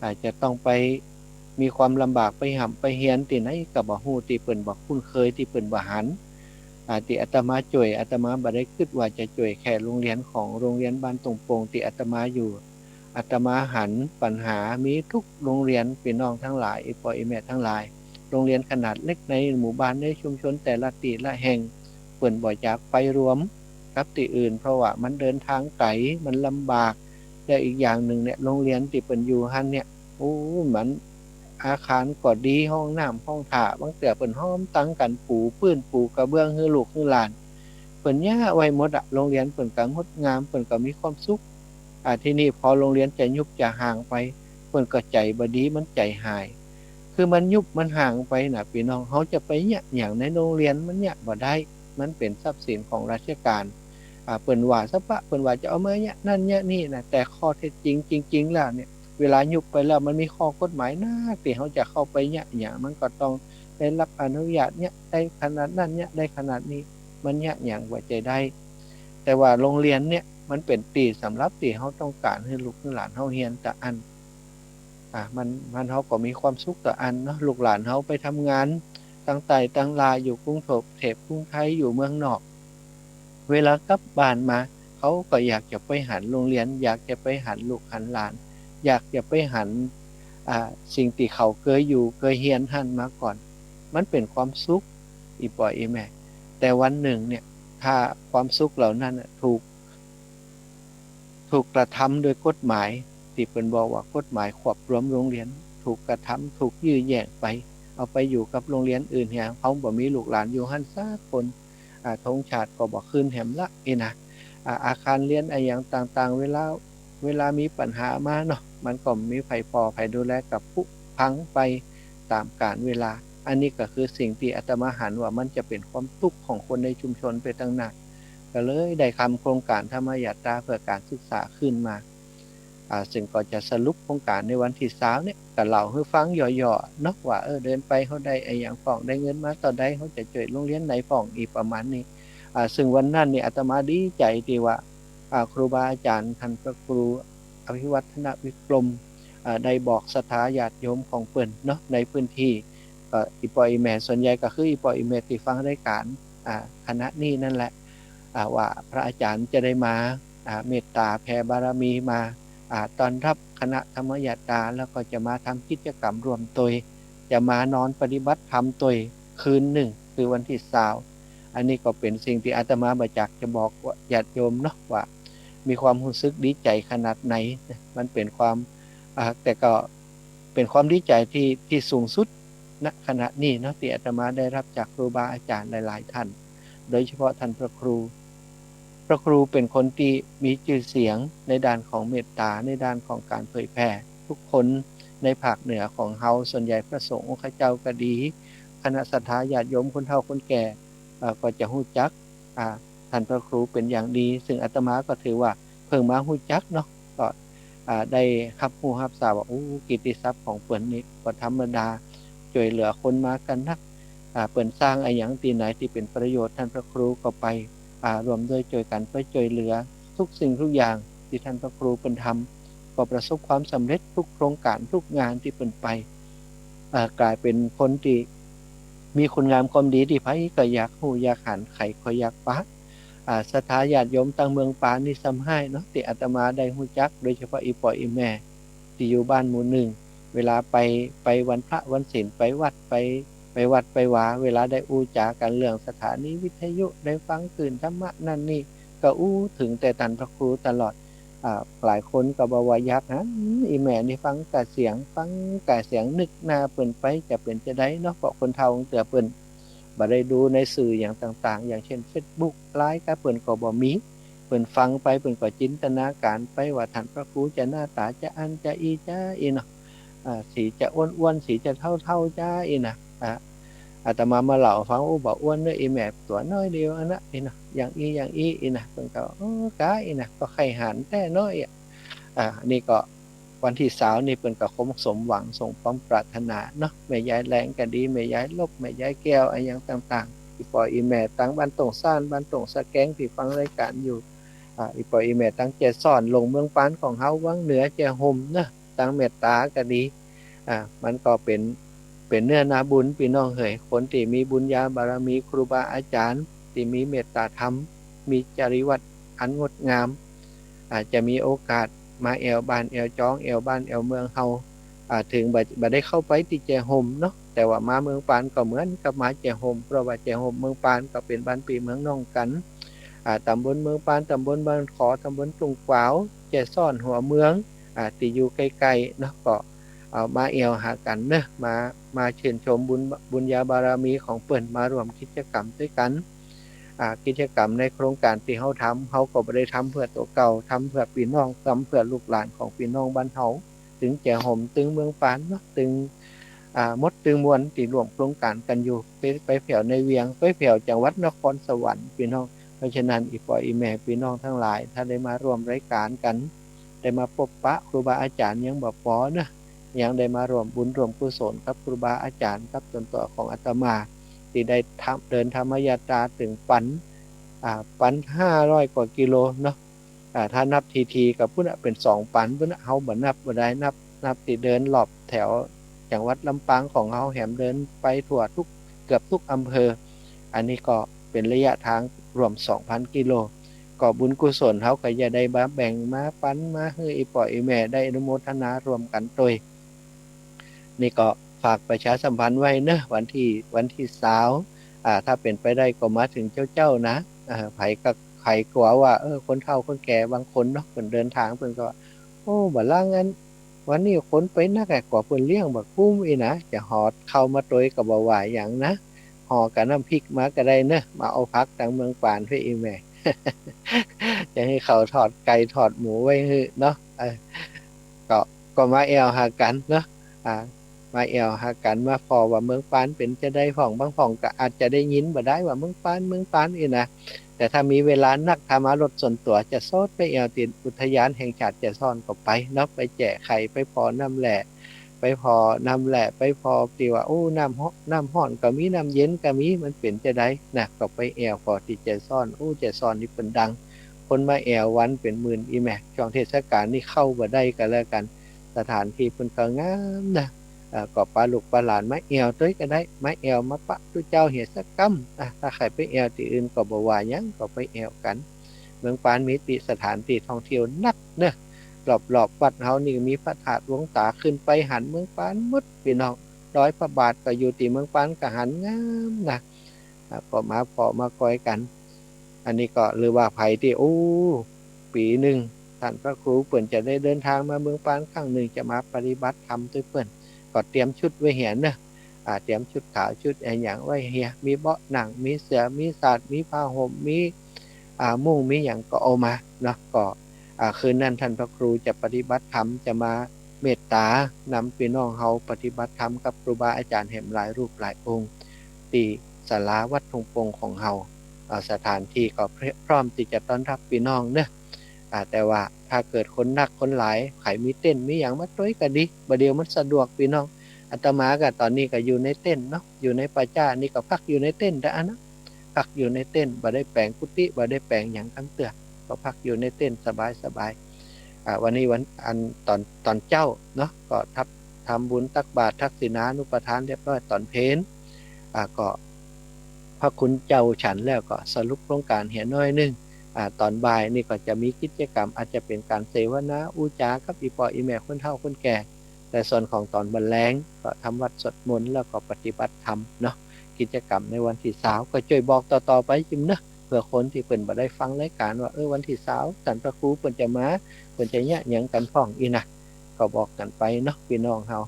อ่า จะต้องไปมีความลำบาก ไปฮ่ำไปเฮียนตี้ไหนก็บ่ฮู้ ตี้เปิ้นบ่คุ้นเคย ตี้เปิ้นบ่หัน อ่า ตี้อาตมาจ้วย อาตมาบ่ได้กึ๊ดว่าจะจ้วยแค่โรงเรียนของโรงเรียนบ้านตงโป่งตี้อาตมาอยู่ อาตมาหันปัญหามีทุกโรงเรียน ปี้น้องตังหลาย อี่ป้ออี่แม่ตังหลาย โรงเรียนขนาดเล็กในหมู่บ้านในชุมชนแต่ละตี้ละแห่ง เปิ้นบ่อยากไปรวมกับตี้อื่น เพราะว่ามันเดินทางไก๋ มันลำบาก แล้วอีกอย่างนึ่งเนี่ย โรงเรียนตี้เปิ้นอยู่หั้นเนี่ย โอ้ มันอาคารก็ดี ห้องน้ำห้องท่า บางเตื้อเปิ้นฮอมตังกั๋นปูพื้นปูกระเบื้องหื้อลูกหื้อหลาน เปิ้นเยียะไว้หมดอะ โรงเรียนเปิ้นก็งดงาม เปิ้นก็มีความสุข อ่า ทีนี้พอโรงเรียนจะยุบจะห่างไป เปิ้นก็ใจ๋บ่ดี มันใจ๋หาย คือมันยุบมันห่างไปน่ะ ปี้น้อง เฮาจะไปเยียะหยังในโรงเรียน มันเยียะบ่ได้ มันเป๋นทรัพย์สินของราชก๋าน อ่า เปิ้นว่าสะปะ เปิ้นว่าจะเอามาเยียะนั่นเยียะนี่น่ะ แต่ข้อเท็จจริงจริงๆ แล้วเนี่ย เวลายุบไปแล้วมันมีข้อกฎหมายนัก ตี้เฮาจะเข้าไปเยียะหยัง มันก็ต้องได้ฮับอนุญาตเยียะได้ขนาดนั้น เยียะได้ขนาดนี้ มันเยียะหยังบ่ใจ้ได้ แต่ว่าโรงเรียนเนี่ยมันเป๋นตี้สำหรับตี้เฮาต้องก๋านหื้อลูกหื้อหลานเฮาเฮียนตะอั้น อ่า มัน มัน เฮาก็มีความสุขตะอั้นเนาะ ลูกหลานเฮาไปทำงานตังใต้ตังลาว อยู่กรุงเทพฯ กรุงไทย อยู่เมืองนอก เวลากับบ้านมา เขาก็อยากจะไปหันโรงเรียน อยากจะไปหันลูกหันหลาน อยากจะไปหัน อ่า สิ่งตี้เขาเกยอยู่เกยเฮียนหั้นมาก่อน มันเป๋นความสุข อี่ป้ออี่แม่ แต่วันนึ่งเนี่ย ถ้าความสุขเหล่านั้นน่ะถูก ถูกกระทำโดยกฎหมาย ตี้เปิ้นบอกว่ากฎหมายควบรวมโรงเรียน ถูกกระทำ ถูกยื้อแย่งไป เอาไปอยู่กับโรงเรียนอื่นแหม เฮาบ่มีลูกหลานอยู่หั้นสักคน อ่า ธงชาติก็บ่ขึ้นแหมละ อี้นะ อ่า อาคารเฮียนอะหยังต่างๆ เวลา เวลามีปัญหามาเนาะ มันก็บ่มีใผผ่อใผดูแล ก็ผุพังไปต๋ามกาลเวลา อันนี้ก็คือสิ่งตี้อาตมาหันว่ามันจะเป๋นความทุกข์ของคนในชุมชนไปตังนัก ก็เลยได้ทำโครงก๋านธรรมยาตราเพื่อก๋านศึกษาขึ้นมา อ่า ซึ่งก็จะสรุปโครงก๋านในวันตี้ซาวเนี่ย ก็เล่าหื้อฟังย่อๆ เนาะ ว่า เออ เดินไปเฮาได้อะหยังพ่อง ได้เงินมาเต้าใด เฮาจะจ้วยโรงเรียนไหนพ่อง อี้ประมาณนี้ อ่า ซึ่งวันนั้นนี่อาตมาดีใจ๋ตี้ว่า อ่า ครูบาอาจ๋ารย์ต้านพระครูอภิวัฒนวิกรม อ่า ได้บอกศรัทธาญาติโยมของเปิ้นเนาะ ในพื้นตี้ ก็อี่ป้ออี่แม่ ส่วนใหญ่ก็คืออี่ป้ออี่แม่ตี้ฟังรายก๋าน อ่า ขณะนี้นั่นแหละ อ่า ว่าพระอาจ๋ารย์จะได้มา อ่า เมตต๋าแผ่บารมีมา อ่า ต้อนฮับคณะธรรมยาตรา แล้วก็จะมาทำกิจกรรมร่วมตวย จะมานอนปฏิบัติธรรมตวยคืนนึ่ง คือวันตี้ซาว อันนี้ก็เป๋นสิ่งตี้อาตมาบ่จักจะบอกว่าญาติโยมเนาะ ว่ามีความฮู้สึกดีใจ๋ขนาดไหน มันเป๋นความ อ่า แต่ก็เป๋นความดีใจ๋ตี้ ตี้สูงสุด ณ ขณะนี้เนาะ ตี้อาตมาได้ฮับจากครูบาอาจ๋ารย์หลายๆ ต้าน โดยเฉพาะท่านพระครู พระครูเป๋นคนตี้มีจื้อเสียงในด้านของเมตต๋า ในด้านของก๋านเผยแผ่ ทุกคนในภาคเหนือของเฮา ส่วนใหญ่พระสงฆ์องค์ข้าเจ้าก็ดี คณะศรัทธาญาติโยมคนเฒ่าคนแก่ เอ่อ ก็จะฮู้จัก อ่า ท่านพระครูเป๋นอย่างดี ซึ่งอาตมาก็ถือว่าเพิ่งมาฮู้จักเนาะ ก็ อ่า ได้ฮับฮู้ฮับซาบว่า โอ้ กิตติศัพท์ของเปิ้นนี่บ่ธรรมดา จ้วยเหลือคนมากั๋นนัก อ่า เปิ้นสร้างอะหยังตี้ไหนตี้เป๋นประโยชน์ ท่านพระครูก็ไป อ่า ร่วมด้วยจ้วยกั๋นไปจ้วยเหลือ ทุกสิ่งทุกอย่างตี้ท่านพระครูเปิ้นทำ ก็ประสบความสำเร็จทุกโครงก๋านทุกงานตี้เปิ้นไป อ่า ก๋ายเป๋นคนตี้มีคุณงามความดีตี้ใผก็อยากฮู้อยากหัน ใผก็อยากปะ อ่า ศรัทธาญาติโยมตางเมืองปานนี่ซ้ำฮ้ายเนาะ ตี้อาตมาได้ฮู้จัก โดยเฉพาะอี่ป้ออี่แม่ตี้อยู่บ้านหมู่นึ่ง เวลาไป ไปวันพระวันศีล ไปวัด ไป ไปวัดไปวา เวลาได้อู้จ๋ากั๋นเรื่องสถานีวิทยุ ได้ฟังคลื่นธรรมะนั่นนี่ ก็อู้เถิงแต่ต้านพระครูตลอด อ่า หลายคนก็บอกว่าอยากหันอี่แม่นี่ฟังก้าเสียง ฟังก้าเสียง นึกหน้าเปิ้นไปจะเป๋นจาใดเนาะ เพราะคนเฒ่าเตื้อเปิ้นบ่ได้ดูในสื่อหยังต่างๆ อย่างเช่นเฟซบุ๊ก ไลน์ ก็เปิ้นก็บ่มี เปิ้นฟังไปเปิ้นก็จินตนาก๋านไปว่าต้านพระครูจะหน้าต๋าจะอั้นจะอี้จะอี้เนาะ อ่า สีจะอ้วนๆ สีจะเฒ่าๆ จะอี้นะ อ่า อาตมามาเล่าฟัง โอ้ บ่อ้วนเน้อ อี่แม่ตั๋วน้อยเดียวอั้นนะ อี้นะ อย่างอี้อย่างอี้ อี้นะ เปิ้นก็ โอ้ ก้า อี้นะ ก็ใค่หันแต๊เนาะ อี้ อ่า นี่ก็วันตี้ซาวนี่เปิ้นก็คงสมหวังสมความปรารถนาเนาะ แม่ยายแหลงก็ดี แม่ยายลบ แม่ยายแก้ว อะหยังต่างๆ อี่ป้ออี่แม่ตางบ้านโต่งซ่าน บ้านโต่งสะแก๊งตี้ฟังรายก๋านอยู่ อ่า อี่ป้ออี่แม่ตางแจซ่อน ลงเมืองปานของเฮา วังเหนือ แจฮ่มเนาะ ตางเมตต๋าก็ดี อ่า มันก็เป๋น เป๋นเนื้อนาบุญปี้น้องเหย คนตี้มีบุญญาบารมีครูบาอาจ๋ารย์ ตี้มีเมตต๋าธรรม มีจริยวัตรอันงดงาม อ่า จะมีโอกาสมาแอ่วบ้านแอ่วจอง แอ่วบ้านแอ่วเมืองเฮา อ่า เถิงบ่ บ่ได้เข้าไปตี้แจฮ่มเนาะ แต่ว่ามาเมืองปานก็เหมือนกับมาแจฮ่ม เพราะว่าแจฮ่มเมืองปานก็เป๋นบ้านปี้เมืองน้องกั๋น อ่า ต๋ำบลเมืองปาน ต๋ำบลบ้านขอ ต๋ำบลตุ่งกวาว แจซ่อน หัวเมือง อ่า ตี้อยู่ใก้ๆ เนาะ ก็ เอามาแอ่วหากั๋นเนาะ มา มาเชิญชมบุญ บุญญาบารมีของเปิ้น มาร่วมกิจกรรมตวยกั๋น อ่า กิจกรรมในโครงก๋านตี้เฮาทำ เฮาก็บ่ได้ทำเปื้อตั๋วเก่า ทำเปื้อปี้น้อง ทำเปื้อลูกหลานของปี้น้องบ้านเฮา ตึงแจฮ่ม ตึงเมืองปานเนาะ ตึง อ่า หมดตึงมวลตี้ร่วมโครงก๋านกั๋นอยู่ ไป ไปแผวในเวียง ไปแผวจังหวัดนครสวรรค์ปี้น้อง เพราะฉะนั้น อี่ป้ออี่แม่ปี้น้องตังหลาย ถ้าได้มาร่วมรายก๋านกั๋น ได้มาปบปะครูบาอาจ๋ารย์ยังบ่ปอเนาะ ยังได้มาร่วมบุญร่วมกุศลกับครูบาอาจ๋ารย์ กับส่วนตั๋วของอาตมา ตี้ได้ทำ เดินธรรมยาตราเถิงปัน อ่า ปันห้าร้อยกว่ากิโลเนาะ อ่า ถ้านับทีๆ ก็ปุ้นน่ะเป๋นสองปันปุ้นน่ะ เฮาบ่นับบ่ได้ นับ นับตี้เดินรอบแถวจังหวัดลำปางของเฮา แหมเดินไปทั่วทุก เกือบทุกอำเภอ อันนี้ก็เป๋นระยะทางรวมสองปันกิโล ก็บุญกุศลเฮาก็จะได้มาแบ่งมาปันมาหื้ออี่ป้ออี่แม่ได้อนุโมทนาร่วมกั๋นตวย นี่ก็ฝากประชาสัมพันธ์ไว้เนาะ วันตี้ วันตี้ซาว อ่า ถ้าเป๋นไปได้ก็มาเถิงเจ๊าๆ นะ อ่า ใผก็ ใผกั๋วว่า เออ คนเฒ่าคนแก่บางคนเนาะ เปิ้นเดินตางเปิ้นก็ว่า โอ้ บ่าลางอัน วันนี้คนไปนักอะ กั๋วเปิ้นเลี้ยงบ่กุ้มอี้นะ จะห่อข้าวมาตวยก็บ่ว่าหยังนะ ห่อกับน้ำพริกมาก็ได้เนาะ มาเอาผักตางเมืองปานเปื้ออี่แม่ จะหื้อเขาทอดไก่ทอดหมูไว้หื้อเนาะ เออ ก็ ก็มาแอ่วหากั๋นเนาะ อ่า มาแอ่วหากั๋น มาผ่อว่าเมืองปานเป๋นจาใดพ่อง บางพ่องก็อาจจะได้ยินบ่ได้ว่าเมืองปาน เมืองปานอี้นะ แต่ถ้ามีเวลานัก ถ้ามารถส่วนตั๋วจะโซดไปแอ่วตี้อุทยานแห่งชาติแจซ่อนก็ไปเนาะ ไปแจ้ไข่ ไปผ่อน้ำแร่ ไปผ่อน้ำแร่ ไปผ่อตี้ว่า โอ้ น้ำฮ้อน น้ำฮ้อนก็มี น้ำเย็นก็มี มันเป๋นจาใดนะ ก็ไปแอ่วผ่อตี้แจซ่อน โอ้ แจซ่อนนี่เปิ้นดัง คนมาแอ่ววันเป๋นหมื่นอี้แม่ ช่วงเทศกาลนี่เข้าบ่ได้ก็แล้วกั๋น สถานตี้เปิ้นก็งามนะ เอ่อ ก็ปาลูกปาหลานมาแอ่วตวยก็ได้ มาแอ่วมาปะตุ๊เจ้าเหียสักกำ อ่ะ ถ้าใผไปแอ่วตี้อื่นก็บ่ว่าหยัง ก็ไปแอ่วกั๋น เมืองปานมีตี้สถานตี้ท่องเที่ยวนักเนาะ รอบๆ วัดเฮานี่มีพระธาตุหลวงต๋า ขึ้นไปหันเมืองปานหมดปี้น้อง ดอยพระบาทก็อยู่ตี้เมืองปานก็หันงามนะ อ่ะ ก็มาผ่อมากอยกั๋น อันนี้ก็หรือว่าใผตี้ โอ้ ปี๋นึ่งต้านพระครูเปิ้นจะได้เดินตางมาเมืองปานครั้งนึ่ง จะมาปฏิบัติธรรมตวยเปิ้น ก็เตรียมชุดไว้เหียเนาะ อ่า เตรียมชุดขาวชุดอะหยังไว้เหีย มีเบาะนั่ง มีเสื่อ มีสาด มีผ้าห่ม มี อ่า มุ้ง มีหยังก็เอามาเนาะ ก็ อ่า คืนนั้นท่านพระครูจะปฏิบัติธรรม จะมาเมตตานำปี้น้องเฮาปฏิบัติธรรมกับครูบาอาจ๋ารย์แหมหลายรูปหลายองค์ ตี้ศาลาวัดทุ่งโป่งของเฮา อ่า สถานตี้ก็พร้อมตี้จะต้อนฮับปี้น้องเนาะ อ่า แต่ว่าถ้าเกิดคนนักคนหลาย ใผมีเต็นท์มีหยังมาตวยก็ดี บ่าเดี่ยวมันสะดวกปี้น้อง อาตมาก็ต๋อนนี้ก็อยู่ในเต็นท์เนาะ อยู่ในป่าจ๊านี่ก็พักอยู่ในเต็นท์เต้าอั้นนะ พักอยู่ในเต็นท์ บ่ได้แป๋งกุฏิ บ่ได้แป๋งหยังกำเตื้อ ก็พักอยู่ในเต็นท์สบายๆ อ่า วันนี้วัน อัน ต๋อน ต๋อนเจ๊าเนาะ ก็ทับ ทำบุญตักบาตรทักษิณานุปทานเรียบร้อยต๋อนเพล อ่า ก็พระคุณเจ้าฉันแล้วก็สรุปโครงก๋านเหียน้อยนึ่ง อ่า ต๋อนบ่ายนี่ก็จะมีกิจกรรม อาจจะเป๋นก๋านเสวนาอู้จ๋ากับอี่ป้ออี่แม่คนเฒ่าคนแก่ แต่ส่วนของต๋อนบ่าแลงก็ทำวัตรสวดมนต์แล้วก็ปฏิบัติธรรมเนาะ กิจกรรมในวันตี้ซาวก็จ้วยบอกต่อๆ ไปจิมเนาะ เปื้อคนตี้เปิ้นบ่ได้ฟังรายก๋านว่า เออ วันตี้ซาวต้านพระครูเปิ้นจะมา เปิ้นจะเยียะหยังกั๋นพ่องอี้นะ ก็บอกกั๋นไปเนาะปี้น้องเฮา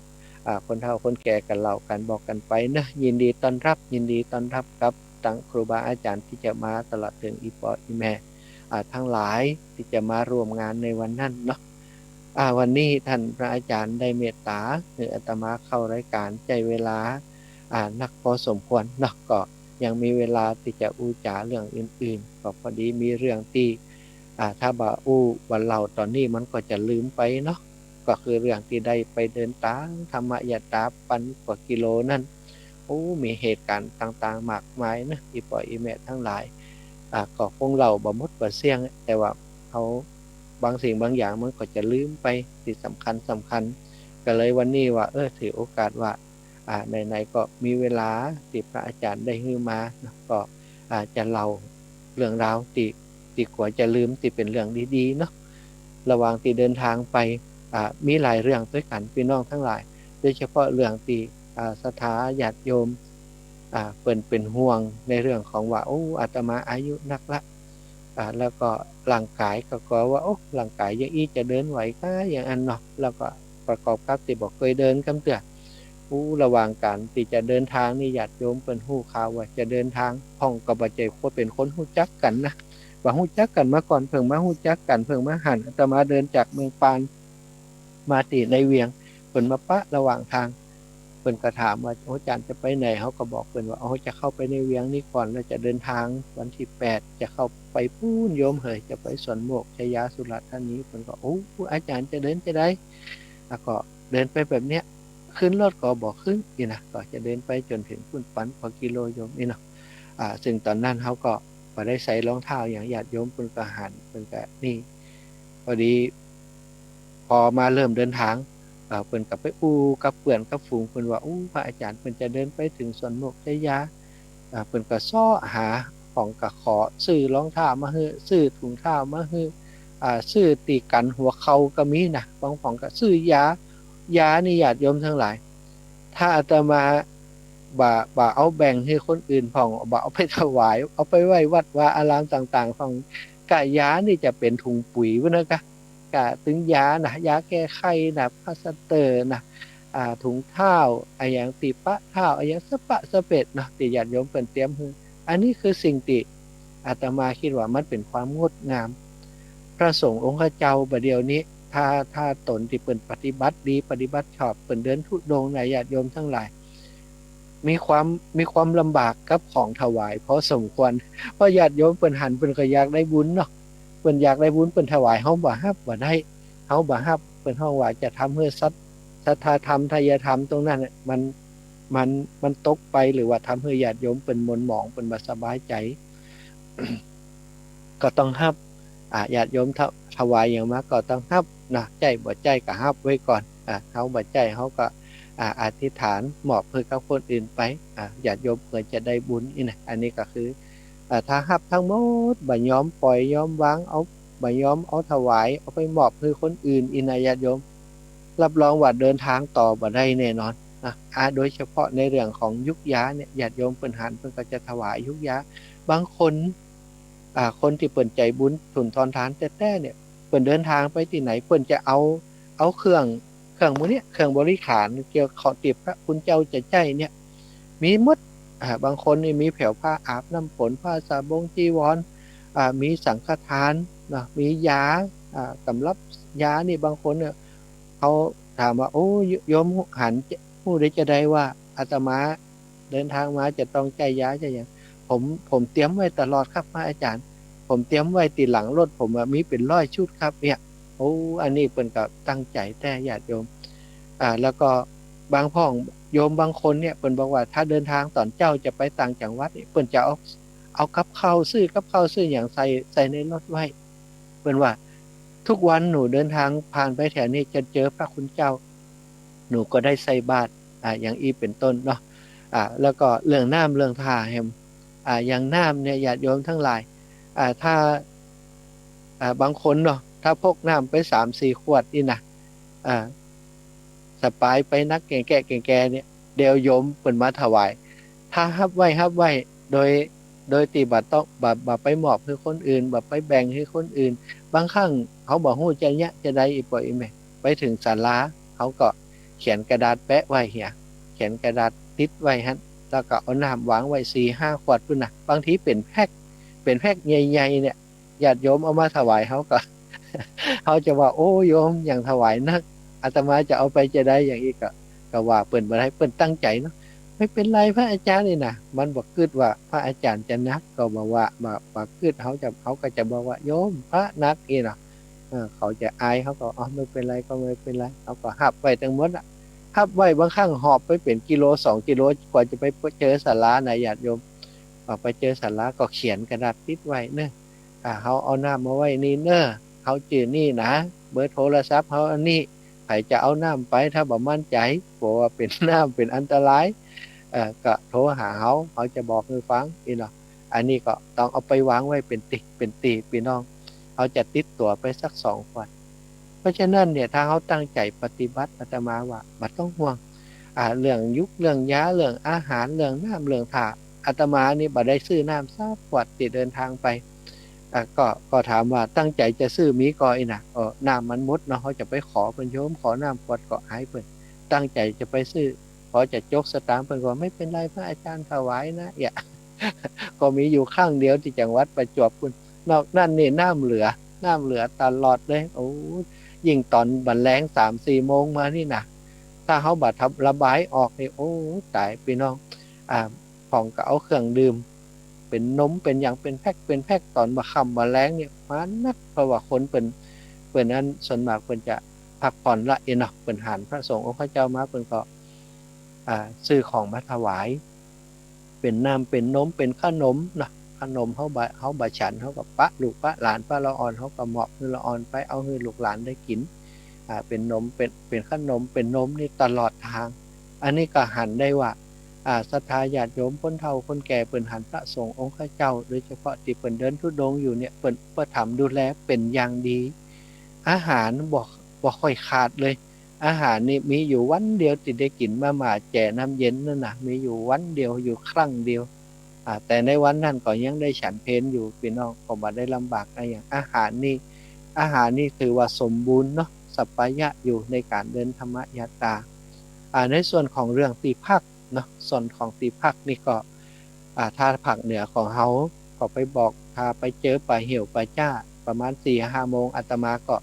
อ่า คนเฒ่าคนแก่ก็เล่ากั๋นบอกกั๋นไปเนาะ ยินดีต้อนฮับ ยินดีต้อนฮับกับตังครูบาอาจ๋ารย์ตี้จะมาตลอดเถิงอี่ป้ออี่แม่ อ่า ตังหลายตี้จะมาร่วมงานในวันนั้นเนาะ อ่า วันนี้ต้านพระอาจ๋ารย์ได้เมตต๋าหื้ออาตมาเข้ารายก๋าน ใจ๊เวลา อ่า นักพอสมควรเนาะ ก็ยังมีเวลาตี้จะอู้จ๋าเรื่องอื่นๆ ก็พอดีมีเรื่องตี้ อ่า ถ้าบ่อู้บ่เล่าต๋อนนี้มันก็จะลืมไปเนาะ ก็คือเรื่องตี้ได้ไปเดินตางธรรมยาตราปันกว่ากิโลนั้น โอ้ มีเหตุก๋ารณ์ต่างๆ มากมายเนาะ อี่ป้ออี่แม่ตังหลาย อ่า ก็คงเล่าบ่หมดบ่เสี้ยง แต่ว่าเฮา บางสิ่งบางอย่างมันก็จะลืมไปตี้สำคัญสำคัญ ก็เลยวันนี้ว่า เออ ถือโอกาสว่า อ่า ไหนๆ ก็มีเวลาตี้พระอาจ๋ารย์ได้หื้อมาเนาะ ก็ อ่า จะเล่าเรื่องราวตี้ ตี้กั๋วจะลืม ตี้เป๋นเรื่องดีๆ เนาะ ระหว่างตี้เดินตางไป อ่า มีหลายเรื่องตวยกั๋นปี้น้องตังหลาย โดยเฉพาะเรื่องตี้ อ่า ศรัทธาญาติโยม อ่า เปิ้นเป๋นห่วงในเรื่องของว่า โอ้ อาตมาอายุนักละ อ่า แล้วก็ร่างก๋ายก็กั๋วว่า โอ้ ร่างก๋ายอย่างอี้จะเดินไหวก้า อย่างอั้นเนาะ แล้วก็ประกอบกับตี้บ่เกยเดินกำเตื้อ อู้ ระหว่างก๋านตี้จะเดินตางนี่ญาติโยมเปิ้นฮู้ข่าวว่าจะเดินตาง พ่องก็บ่ใจ้คน เป๋นคนฮู้จักกั๋นนะ บ่ฮู้จักกั๋นมาก่อน เพิ่งมาฮู้จักกั๋น เพิ่งมาหัน อาตมาเดินจากเมืองปาน มาตี้ในเวียง เปิ้นมาปะระหว่างตาง เปิ้นก็ถามว่า โอ้ อาจ๋ารย์จะไปไหน เฮาก็บอกเปิ้นว่า โอ้ จะเข้าไปในเวียงนี้ก่อน แล้วจะเดินตางวันตี้แปด จะเข้าไปปู๊นโยมเหย จะไปสวนโมกข์ ชยา สุราษฎร์ธานี เปิ้นก็ โอ้ อาจ๋ารย์จะเดินจะใด แล้วก็เดินไปแบบเนี้ย ขึ้นรถก็บ่ขึ้นอี้นะ ก็จะเดินไปจ๋นเถิงปู๊นปันกว่ากิโลโยมอี้เนาะ อ่า ซึ่งต๋อนนั้นเฮาก็บ่ได้ใส่รองเท้าหยัง ญาติโยมเปิ้นก็หัน เปิ้นก็นี่ พอดี พอมาเริ่มเดินตาง เอ่อ เปิ้นก็ไปอู้กับเปื้อนกับฝูงเปิ้นว่า อู้ พระอาจ๋ารย์เปิ้นจะเดินไปเถิงสวนโมกข์ชยา อ่า เปิ้นก็เซาะหา พ่องก็ขอซื้อรองเท้ามาหื้อ ซื้อถุงเท้ามาหื้อ อ่า ซื้อตี้กั๋นหัวเข่าก็มีนะ บางพ่องก็ซื้อยา ยานี่ญาติโยมตังหลาย ถ้าอาตมาบ่ บ่เอาแบ่งหื้อคนอื่นพ่อง บ่เอาไปถวาย เอาไปไว้วัดวาอารามต่างๆ พ่อง กะยานี่จะเป๋นถุงปุ๋ยพุ้นนะกะ กะตึงยานะ ยาแก้ไข้นะ พลาสเตอร์นะ อ่า ถุงเท้า อะหยังตี้ปะเท้า อะหยังสะปะสะเปะเนาะ ตี้ญาติโยมเปิ้นเตรียมหื้อ อันนี้คือสิ่งตี้อาตมาคิดว่ามันเป๋นความงดงาม พระสงฆ์องค์เจ้าบ่าเดี่ยวนี้ ถ้า ถ้าต๋นตี้เปิ้นปฏิบัติดี ปฏิบัติชอบ เปิ้นเดินธุดงค์นะ ญาติโยมตังหลาย มีความ มีความลำบากกับของถวายพอสมควร เพราะญาติโยมเปิ้นหัน เปิ้นก็อยากได้บุญเนาะ เปิ้นอยากได้บุญ เปิ้นถวาย เฮาบ่ฮับบ่ได้ เฮาบ่ฮับ เปิ้นฮ้องว่าจะทำหื้อสัต ศรัทธาธรรม ไทยธรรมตรงนั้นน่ะ มัน มัน มันตกไป หรือว่าทำหื้อญาติโยมเปิ้นหม่นหมอง เปิ้นบ่สบายใจ๋ ก็ต้องฮับ อ่า ญาติโยมถ- ถวายหยังมาก็ต้องฮับนะ ใจ๊บ่ใจ๊ก็ฮับไว้ก่อน อ่า เฮาบ่ใจ๊ เฮาก็ อ่า อธิษฐานมอบหื้อกับคนอื่นไป อ่า ญาติโยมเปิ้นจะได้บุญอี้นะ อันนี้ก็คือ อ่า ถ้าฮับตังหมด บ่ยอมปล่อยยอมวาง เอา บ่ยอมเอาถวาย เอาไปมอบหื้อคนอื่นอี้นะญาติโยม รับรองว่าเดินตางต่อบ่ได้แน่นอนนะ อ่า โดยเฉพาะในเรื่องของยูกยาเนี่ย ญาติโยมเปิ้นหัน เปิ้นก็จะถวายยูกยา บางคน อ่า คนตี้เปิ้นใจ๋บุญสุนทรภาพแต๊ๆ เนี่ย เปิ้นเดินตางไปตี้ไหน เปิ้นจะเอา เอาเครื่อง เครื่องหมู่เนี้ย เครื่องบริขารเกี่ยวกับตี้พระคุณเจ้าจะใจ๊เนี่ย มีหมด อ่า บางคนนี่มีแผวผ้าอาบน้ำฝน ผ้าสบงจีวร อ่า มีสังฆทานเนาะ มียา อ่า ตำรับยานี่ บางคนเนี่ย เขาถามว่า โอ้ โยมหัน ฮู้ได้จาใดว่าอาตมาเดินทางมาจะต้องใจ๊ยาใจ๊หยัง ผม ผมเตรียมไว้ตลอดครับพระอาจารย์ ผมเตรียมไว้ตี้หลังรถผมอะ มีเป๋นร้อยชุดครับเนี่ย โอ้ อันนี้เปิ้นก็ตั้งใจ๋แต๊ญาติโยม อ่า แล้วก็บางพ่องโยมบางคนเนี่ย เปิ้นบอกว่าถ้าเดินทางต๋อนเจ๊าจะไปต่างจังหวัดนี่ เปิ้นจะเอา เอากับข้าว ซื้อกับข้าวซื้อหยังใส่ ใส่ในรถไว้ เปิ้นว่า ทุกวันหนูเดินทางผ่านไปแถวนี้จะเจอพระคุณเจ้า หนูก็ได้ใส่บาตร อ่า อย่างอี้เป๋นต้นเนาะ อ่า แล้วก็เรื่องน้ำเรื่องท่าแหม อ่า อย่างน้ำเนี่ยญาติโยมตังหลาย อ่า ถ้า อ่า บางคนเนาะ ถ้าพกน้ำไปสามสี่ขวดนี่นะ อ่า สะปายไปนักแก่ๆ แก่ๆ เนี่ย เดี๋ยวโยมเปิ้นมาถวาย ถ้าฮับไว้ ฮับไว้ โดย โดยตี้บ่ต้อง บ่ บ่ไปมอบหื้อคนอื่น บ่ไปแบ่งหื้อคนอื่น บางครั้งเขาบ่ฮู้จะเยียะจาใด อี่ป้ออี่แม่ ไปเถิงศาลา เขาก็เขียนกระดาษแปะไว้เหีย เขียนกระดาษติดไว้หั้น แล้วก็เอาน้ำวางไว้สี่ห้าขวดปู้นนะ บางทีเป๋นแพ็ค เป๋นแพ็คใหญ่ๆ เนี่ย ญาติโยมเอามาถวายเขาก็ เขาจะว่า โอ้ โยมหยังถวายนัก อาตมาจะเอาไปจาใด อย่างอี้ก็ ก็ว่าเปิ้นบ่ได้ เปิ้นตั้งใจ๋เนาะ ไม่เป็นไรพระอาจารย์นี่นะ มันบ่กึ๊ดว่าพระอาจารย์จะนัก ก็บ่ว่า บ่ บ่กึ๊ด เขาจะ เขาก็จะบอกว่า โยม พระนัก อี้เนาะ เออ เขาจะอาย เขาก็ อ๋อ ไม่เป็นไรก็ไม่เป็นไร เขาก็ฮับไว้ตังหมดอะ ฮับไว้ บางครั้งหอบไปเป๋นกิโลสองกิโล กว่าจะไปเจอศาลานะญาติโยม อ่า ไปเจอศาลาก็เขียนกระดาษติดไว้เนาะ อ่า เขาเอาน้ำมาไว้นี่เนาะ เขาจื้อนี่นะ เบอร์โทรศัพท์เขาอันนี้ ใผจะเอาน้ำไป ถ้าบ่มั่นใจ๋ เพราะว่าเป๋นน้ำเป๋นอันตราย เอ่อ ก็โทรหาเขา เขาจะบอกหื้อฟัง อี้เนาะ อันนี้ก็ต้องเอาไปวางไว้เป๋นตี้ เป๋นตี้ ปี้น้อง เขาจะติดตั๋วไปสักสองขวด เพราะฉะนั้นเนี่ย ถ้าเขาตั้งใจ๋ปฏิบัติ อาตมาว่าบ่ต้องห่วง อ่า เรื่องยุก เรื่องยา เรื่องอาหาร เรื่องน้ำ เรื่องท่า อาตมานี่บ่ได้ซื้อน้ำสักขวดตี้เดินทางไป อ่า ก็ ก็ถามว่าตั้งใจ๋จะซื้อมีก่ออี้นะ เออ น้ำมันหมดเนาะ เขาจะไปขอเปิ้น โยมขอน้ำขวดก็อายเปิ้น ตั้งใจ๋จะไปซื้อ พอจะจกสตางค์เปิ้นก็ ไม่เป็นไร พระอาจารย์ถวายนะ เอี้ย ก็มีอยู่ครั้งเดียวตี้จังหวัดประจวบปู้น นอกนั้นนี่น้ำเหลือ น้ำเหลือตลอดเลย โอ้ ยิ่งต๋อนบ่าแลงสามสี่โมงมานี่นะ ถ้าเขาบ่ทำระบายออกนี่ โอ้ ต๋ายปี้น้อง อ่า พ่องก็เอาเครื่องดื่ม เป๋นนม เป๋นหยัง เป๋นแพ็ค เป๋นแพ็ค ต๋อนบ่าค่ำบ่าแลงเนี่ย มานัก เพราะว่าคนเปิ้น เปิ้นอัน ส่วนมากเปิ้นจะพักผ่อนละ อี้เนาะ เปิ้นหันพระสงฆ์องค์เจ้ามา เปิ้นก็ อ่า ซื้อของมาถวาย เป๋นน้ำ เป๋นนม เป๋นขนมเนาะ ขนมเขาบ่ เขาบ่ฉัน เขาก็ปะลูกปะหลาน ปะละอ่อน เขาก็มอบหื้อละอ่อนไป เอาหื้อลูกหลานได้กิ๋น อ่า เป๋นนม เป๋น เป๋นขนม เป๋นนมนี่ตลอดตาง อันนี้ก็หันได้ว่า อ่า ศรัทธาญาติโยมคนเฒ่าคนแก่เปิ้นหันพระสงฆ์องค์เจ้า โดยเฉพาะตี้เปิ้นเดินธุดงค์อยู่เนี่ย เปิ้นอุปถัมภ์ดูแลเป๋นอย่างดี อาหารบ่ บ่ค่อยขาดเลย อาหารนี่มีอยู่วันเดียวตี้ได้กิ๋นมาม่าแจ่น้ำเย็นนั่นนะ มีอยู่วันเดียว อยู่ครั้งเดียว อ่า แต่ในวันนั้นก็ยังได้ฉันเพลอยู่ ปี้น้อง ก็บ่ได้ลำบากอะหยัง อาหารนี่ อาหารนี่ถือว่าสมบูรณ์เนาะ สัปปายะอยู่ในก๋านเดินธรรมยาตรา อ่า ในส่วนของเรื่องตี้พักเนาะ ส่วนของตี้พักนี่ก็ อ่า ถ้าภาคเหนือของเฮาก็ไปบอก ถ้าไปเจอป่าเหี่ยวป่าจ๊า ประมาณสี่ห้าโมง อาตมาก็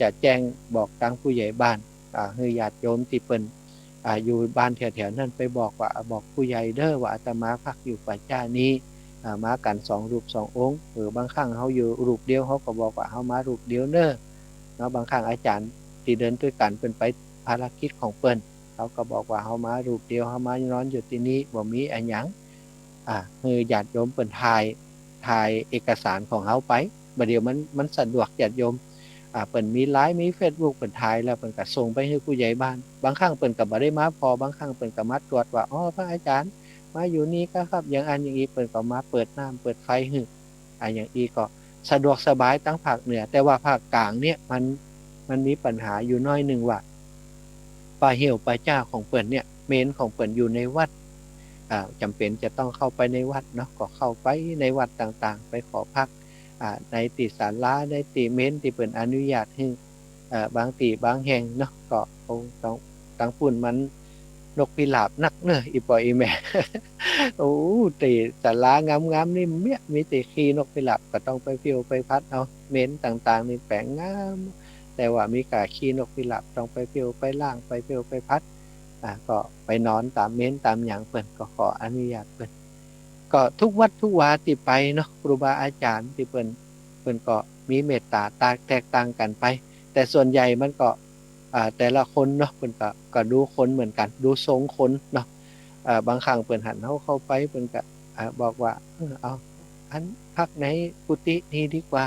จะแจ้งบอกตางผู้ใหญ่บ้าน อ่า หื้อญาติโยมตี้เปิ้น อ่า อยู่บ้านแถวๆ นั้นไปบอกว่า บอกผู้ใหญ่เด้อว่าอาตมาพักอยู่ป่าจ๊านี้ อ่า มากั๋นสองรูปสององค์ หรือบางครั้งเฮาอยู่รูปเดียว เฮาก็บอกว่าเฮามารูปเดียวเน้อ เนาะ บางครั้งอาจ๋ารย์ตี้เดินตวยกั๋นเปิ้นไปภารกิจของเปิ้น เฮาก็บอกว่าเฮามารวบเดียว เฮามานอนอยู่ตี้นี่ บ่มีอะหยัง อ่า หื้อญาติโยมเปิ้นถ่าย ถ่ายเอกสารของเฮาไป บ่าเดี่ยวมัน มันสะดวกญาติโยม อ่า เปิ้นมีไลน์ มีเฟซบุ๊ก เปิ้นถ่ายแล้วเปิ้นก็ส่งไปหื้อผู้ใหญ่บ้าน บางครั้งเปิ้นก็บ่ได้มาผ่อ บางครั้งเปิ้นก็มาตรวจว่า "อ้อ พระอาจารย์มาอยู่นี่กาครับ" อย่างอั้นอย่างอี้ เปิ้นก็มาเปิดน้ำเปิดไฟหื้อ อ่า อย่างอี้ก็สะดวกสบายตังภาคเหนือ แต่ว่าภาคกลางเนี่ยมัน มันมีปัญหาอยู่หน้อยนึ่งว่า ป่าเหี่ยวป่าจ๊าของเปิ้นเนี่ย เมรุของเปิ้นอยู่ในวัด อ่า จ๋ำเป๋นจะต้องเข้าไปในวัดเนาะ ก็เข้าไปในวัดต่างๆ ไปขอพัก อ่า ในตี้ศาลา ในตี้เมรุตี้เปิ้นอนุญาตหื้อ เอ่อ บางตี้บางแห่งเนาะ ก็ โอ้ ตัง ตังปุ้นมัน นกพิราบนักเน่อ อี่ป้ออี่แม่ โอ้ ตี้ศาลางามๆ นี่เมี้ย มีตี้ขี้นกพิราบ ก็ต้องไปปิ้วไปพัดเอา เมนต่างๆ นี่แป๋งงาม แต่ว่ามีก้าขี้นกพิราบ ต้องไปปิ้วไปล้าง ไปปิ้วไปพัด อ่า ก็ไปนอนต๋ามเมนต๋ามหยัง เปิ้นก็ขออนุญาตเปิ้น ก็ทุกวัดทุกวาตี้ไปเนาะ ครูบาอาจ๋ารย์ตี้เปิ้น เปิ้นก็มีเมตต๋าต่าง แตกต่างกั๋นไป แต่ส่วนใหญ่มันก็ อ่า แต่ละคนเนาะ เปิ้นก็ ก็ดูคนเหมือนกั๋น ดูทรงคนเนาะ อ่า บางครั้งเปิ้นหันเฮาเข้าไป เปิ้นก็ อ่า บอกว่า เออ เอา อันพักในกุฏินี่ดีกว่า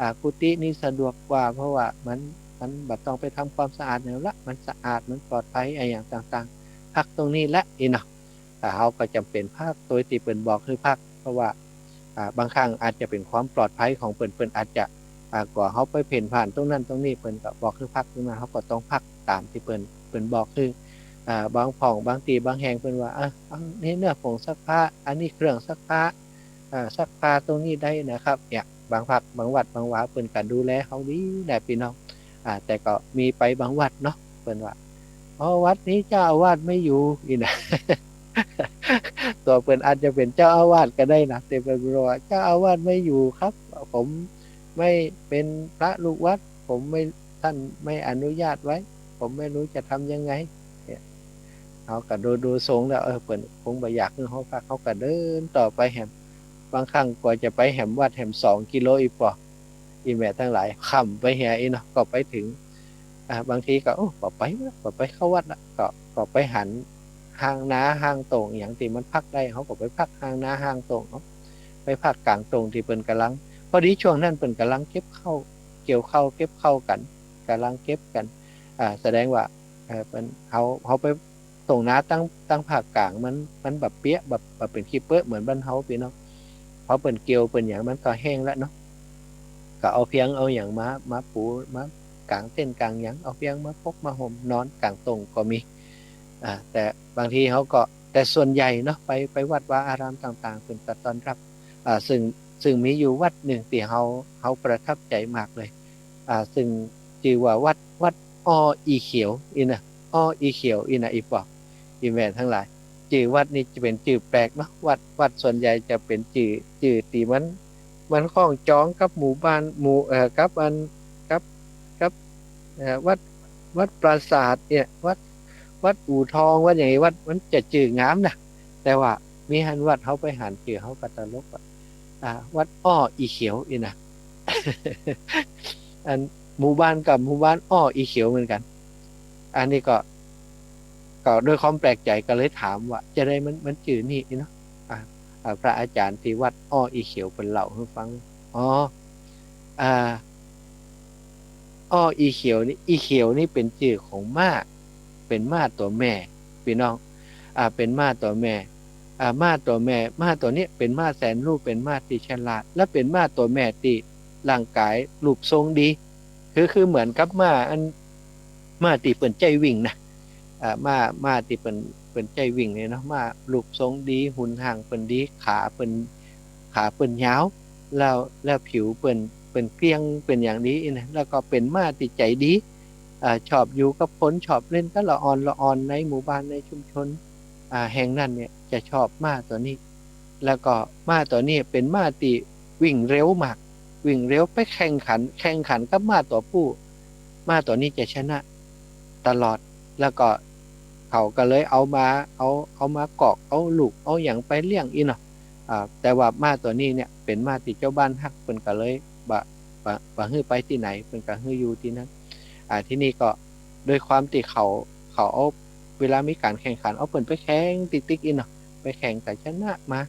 อ่า กุฏินี่สะดวกกว่า เพราะว่ามัน มันบ่ต้องไปทำความสะอาดหยังละ มันสะอาด มันปลอดภัย อะหยังต่างๆ พักตรงนี้ละ อี้เนาะ อ่า เฮาก็จ๋ำเป๋นพักโตยตี้เปิ้นบอกหื้อพัก เพราะว่า อ่า บางครั้งอาจจะเป๋นความปลอดภัยของเปิ้น เปิ้นอาจจะ อ่า กั๋วเฮาไปเพ่นพ่านตรงนั้นตรงนี้ เปิ้นก็บอกหื้อพักตรงนั้น เฮาก็ต้องพักต๋ามตี้เปิ้น เปิ้นบอกหื้อ อ่า บางพ่อง บางตี้ บางแห่งเปิ้นว่า อ่ะ อันนี้เน่อผงซักผ้า อันนี้เครื่องซักผ้า อ่า ซักผ้าตรงนี้ได้นะครับ เนี่ย บางพัก บางวัด บางวา เปิ้นก็ดูแลเฮาดีนะปี้น้อง อ่า แต่ก็มีไปบางวัดเนาะ เปิ้นว่า อ๋อ วัดนี้เจ้าอาวาสไม่อยู่ อี้นะ ตั๋วเปิ้นอาจจะเป๋นเจ้าอาวาสก็ได้นะ แต่เปิ้นบอกว่า เจ้าอาวาสไม่อยู่ครับ ผมไม่เป็นพระลูกวัด ผมไม่ ท่านไม่อนุญาตไว้ ผมไม่รู้จะทำยังไง เนี่ย เฮาก็ดู ดูทรงแล้ว เออ เปิ้นคงบ่อยากหื้อเฮาพัก เฮาก็เดินต่อไปแหม บางครั้งกว่าจะไปแหมวัดแหมสองกิโล อี่ป้อ อี่แม่ตังหลาย ค่ำไปเหียอี้เนาะ ก็ไปเถิง อ่า บางทีก็ โอ้ บ่ไปละ บ่ไปเข้าวัดละ ก็ ก็ไปหันฮ่างนาฮ่างโต่งหยังตี้มันพักได้ เฮาก็ไปพักฮ่างนาฮ่างโต่งเนาะ ไปพักก๋างโต่งตี้เปิ้นก่ำลัง พอดีช่วงนั้นเปิ้นก่ำลังเก็บข้าว เกี่ยวข้าว เก็บข้าวกั๋น ก่ำลังเก็บกั๋น อ่า แสดงว่า เอ่อ เปิ้น เฮา เฮาไป โต่งนาตัง ตังภาคก๋างมัน มันบ่เปียะ บ่ บ่เป๋นขี้เป๊อะเหมือนบ้านเฮาปี้น้อง พอเปิ้นเกี่ยวเปิ้นหยังมันก็แห้งละเนาะ ก็เอาเพียงเอาหยังมา มาปู มากางเต็นท์กางหยัง เอาเพียงมาปกมาห่มนอนก๋างโต่งก็มี อ่า แต่บางทีเฮาก็ แต่ส่วนใหญ่เนาะ ไป ไปวัดวาอารามต่างๆ เปิ้นก็ต้อนรับ อ่า ซึ่ง ซึ่งมีอยู่วัดนึ่งตี้เฮา เฮาประทับใจ๋มากเลย อ่า ซึ่งจื้อว่าวัด วัดอ้ออี่เขียว อี้นะ อ้ออี่เขียว อี้นะ อี่ป้อ อี่แม่ตังหลาย จื้อวัดนี่จะเป๋นจื้อแปลกเนาะ วัด วัดส่วนใหญ่จะเป๋นจื้อ จื้อตี้มัน มันคล้องจองกับหมู่บ้าน หมู่ เอ่อ กับอัน กับ กับ เอ่อ วัด วัดปราสาทเนี่ย วัด วัดอู่ทอง วัดอย่างนี้ วัดมันจะจื้องามนะ แต่ว่ามีหั้นวัดเฮาไปหันจื้อเฮาก็ตลกอะ อ่า วัดอ้ออี่เขียว อี้นะ อันหมู่บ้านกับหมู่บ้านอ้ออี่เขียวเหมือนกั๋น อันนี้ก็ ก็ด้วยความแปลกใจ๋ก็เลยถามว่า จะใดมัน มันจื้อนี่ อี้เนาะ อ่า อ่า พระอาจ๋ารย์ตี้วัดอ้ออี่เขียวเปิ้นเล่าหื้อฟัง อ๋อ อ่า อ้ออี่เขียวนี่ อี่เขียวนี่เป๋นจื้อของม้า เป๋นม้าตั๋วแม่ ปี้น้อง อ่า เป๋นม้าตั๋วแม่ อ่า ม้าตั๋วแม่ ม้าตั๋วเนี้ยเป๋นม้าแสนรู้ เป๋นม้าตี้ฉลาด และเป๋นม้าตั๋วแม่ตี้ร่างก๋ายรูปทรงดี คือ คือเหมือนกับม้าอัน ม้าตี้เปิ้นใจ๊วิ่งนะ อ่า ม้า ม้าตี้เปิ้น เปิ้นใจ๊วิ่งเนี่ยเนาะ ม้ารูปทรงดี หุ่นร่างเปิ้นดี ขาเปิ้น ขาเปิ้นยาว แล้ว แล้วผิวเปิ้น เปิ้นเกลี้ยง เปิ้นอย่างดีนะ แล้วก็เป๋นม้าตี้ใจ๋ดี อ่า ชอบอยู่กับคน ชอบเล่นกับละอ่อน ละอ่อนในหมู่บ้านในชุมชน อ่า แห่งนั้นเนี่ยจะชอบม้าตั๋วนี้ แล้วก็ม้าตั๋วนี้เป๋นม้าตี้วิ่งเร็วมาก วิ่งเร็วไปแข่งขัน แข่งขันกับม้าตั๋วผู้ ม้าตั๋วนี้จะชนะตลอด แล้วก็เขาก็เลยเอามา เอา เอามาคอก เอาลูก เอาหยังไปเลี้ยงอี้เนาะ อ่า แต่ว่าม้าตั๋วนี้เนี่ยเป๋นม้าตี้เจ้าบ้านฮัก เปิ้นก็เลยบ่ บ่ บ่หื้อไปตี้ไหน เปิ้นก็หื้ออยู่ตี้นั้น อ่า ทีนี้ก็ด้วยความตี้เขา เขาเอา เวลามีก๋านแข่งขัน เอาเปิ้นไปแข่งติ๊กๆ อี้เนาะ ไปแข่งก็ชนะมา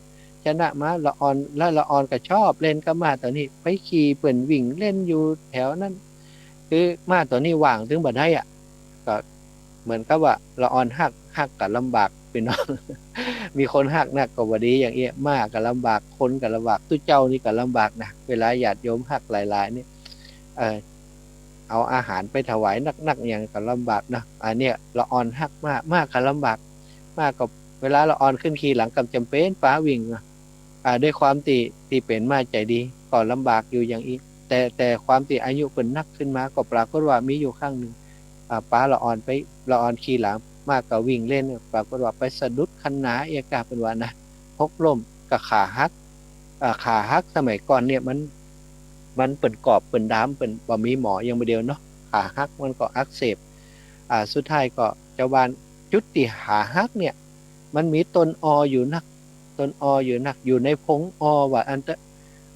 ชนะมา ละอ่อน แล้วละอ่อนก็ชอบเล่นกับม้าตั๋วนี้ ไปขี่เปิ้นวิ่งเล่นอยู่แถวนั้น คือม้าตั๋วนี้วางตึงบ่ได้อะ ก็เหมือนกับว่าละอ่อนฮัก ฮักก็ลำบาก ปี้น้อง มีคนฮักนักก็บ่ดีอย่างเอี้ย ม้าก็ลำบาก คนก็ลำบาก ตุ๊เจ้านี่ก็ลำบากนะ เวลาญาติโยมฮักหลายๆ นี่ เอ่อ เอาอาหารไปถวายนักๆ อย่างก็ลำบากนะ อันเนี้ยละอ่อนฮักม้า ม้าก็ลำบาก ม้าก็เวลาละอ่อนขึ้นขี่หลังก็จ๋ำเป๋นปาวิ่งนะ อ่า ด้วยความตี้ ตี้เป๋นม้าใจ๋ดี ก็ลำบากอยู่อย่างอี้ แต่ แต่ความตี้อายุเปิ้นนักขึ้นมา ก็ปรากฏว่ามีอยู่ครั้งนึ่ง อ่า ปาละอ่อนไป ละอ่อนขี่หลัง มาก็วิ่งเล่นเนี่ย ปรากฏว่าไปสะดุดคันหนาเอียกา เปิ้นว่านะ หกล้มก็ขาหัก อ่า ขาหักสมัยก่อนเนี่ยมัน มันเปิ้นกอบเปิ้นดาม เปิ้นบ่มีหมออย่างบ่าเดียวเนาะ ขาหักมันก็อักเสบ อ่า สุดท้ายก็จาวบ้าน จุดตี้ขาหักเนี่ย มันมีต้นอออยู่นัก ต้นอออยู่นัก อยู่ในพงออว่าอั้นเต๊อะ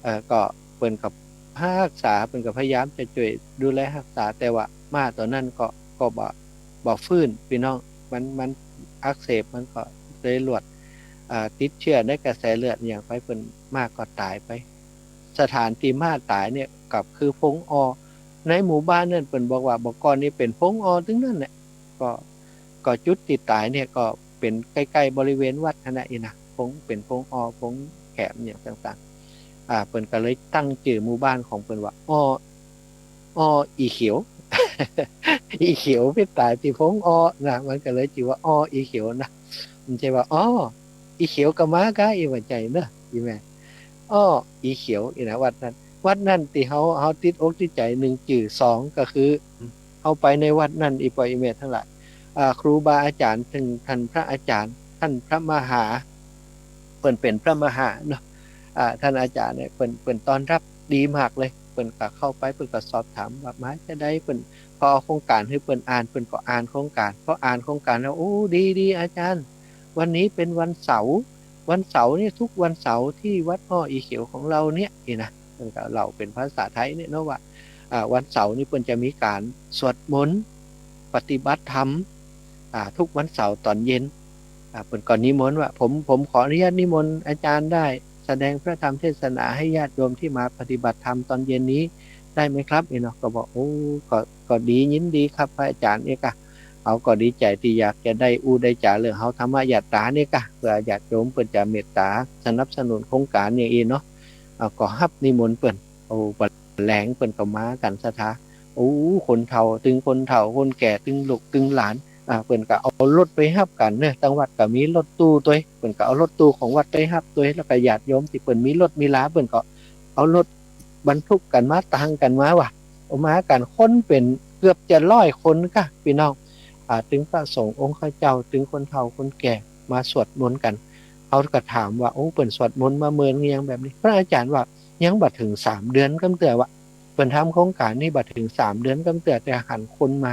เอ่อ ก็เปิ้นก็ฮักษา เปิ้นก็พยายามจะจ้วยดูแลฮักษา แต่ว่าม้าตั๋วนั้นก็ ก็บ่ บ่ฟื้น ปี้น้อง มัน มันอักเสบ มันก็เลยลวด อ่า ติดเจื้อในกระแสเลือดอะหยังไป เปิ้น ม้าก็ต๋ายไป สถานตี้ม้าต๋ายเนี่ยก็คือพงออ ในหมู่บ้านนั้นเปิ้นบอกว่าบ่อก่อนนี่เป๋นพงออตึงนั้นแหละ ก็ ก็จุดตี้ต๋ายเนี่ยก็เป๋นใก้ๆ บริเวณวัดหั้นนะ อี้นะ พง เป๋นพงออ พงแขมอะหยังต่างๆ อ่า เปิ้นก็เลยตั้งจื้อหมู่บ้านของเปิ้นว่า ออ ออ อีเขียว อีเขียวไปต๋ายตี้พงออนะ มันก็เลยจื้อว่า ออ อีเขียวนะ บ่ใจ้ว่า ออ อีเขียวก็มาก้า อี้บ่ใจ้เนาะ อี้แม่ ออ อีเขียว อี้นะ วัดนั้น วัดนั้นตี้เฮา เฮาติดอกติดใจ๋ นึ่ง จื้อ สอง ก็คือ เฮาไปในวัดนั้น อี่ป้ออี่แม่ตังหลาย อ่า ครูบาอาจ๋ารย์ เถิงต้านพระอาจ๋ารย์ ต้านพระมหา เปิ้นเป๋นพระมหาเนาะ อ่า ต้านอาจ๋ารย์เนี่ย เปิ้น เปิ้นต้อนฮับดีมากเลย เปิ้นก็เข้าไป เปิ้นก็สอบถามว่ามาจาใด เปิ้น พอเอาโครงก๋านหื้อเปิ้นอ่าน เปิ้นก็อ่านโครงก๋าน พออ่านโครงก๋านแล้ว โอ้ ดี ดี อาจ๋ารย์ วันนี้เป๋นวันเสาร์ วันเสาร์นี่ ทุกวันเสาร์ตี้วัดอ้ออีเขียวของเราเนี่ย อี้นะ เปิ้นก็เล่าเป๋นภาษาไทยเนี่ยเนาะว่า อ่า วันเสาร์นี่เปิ้นจะมีก๋านสวดมนต์ปฏิบัติธรรม อ่า ทุกวันเสาร์ต๋อนเย็น อ่า เปิ้นก็นิมนต์ว่า ผม ผมขออนุญาตนิมนต์อาจ๋ารย์ได้แสดงพระธรรมเทศนาหื้อญาติโยมตี้มาปฏิบัติธรรมต๋อนเย็นนี้ได้ไหมครับ อี้เนาะ ก็บอก โอ้ ก็ ก็ดี ยินดีครับพระอาจ๋ารย์ อี้กา เฮาก็ดีใจ๋ตี้อยากจะได้อู้ได้จ๋าเรื่องเฮาธรรมยาตรานี่กา เปื้อญาติโยมเปิ้นจะเมตต๋าสนับสนุนโครงก๋านอย่างอี้เนาะ อ่า ก็ฮับนิมนต์เปิ้น โอ้ ปะแหลงเปิ้นก็มากั๋นศรัทธา โอ้ คนเฒ่า ตึงคนเฒ่า คนแก่ ตึงลูก ตึงหลาน อ่า เปิ้นก็เอารถไปฮับกั๋นเนาะ ตังวัดก็มีรถตู้ตวย เปิ้นก็เอารถตู้ของวัดไปฮับตวย แล้วก็ญาติโยมตี้เปิ้นมีรถมีลา เปิ้นก็เอารถบรรทุกกั๋นมา ตางกั๋นมาว่า เอามากั๋นคนเป๋นเกือบจะร้อยคนกา ปี้น้อง อ่า ตึงพระสงฆ์องค์ข้าเจ้า ตึงคนเฒ่าคนแก่ มาสวดมนต์กั๋น เฮาก็ถามว่า โอ้ เปิ้นสวดมนต์มาเมินหรือยังแบบนี้ พระอาจ๋ารย์ว่า ยังบ่เถิงสามเดือนกำเตื้อวะ เปิ้นทำโครงก๋านนี่บ่เถิงสามเดือนกำเตื้อ แต่หันคนมา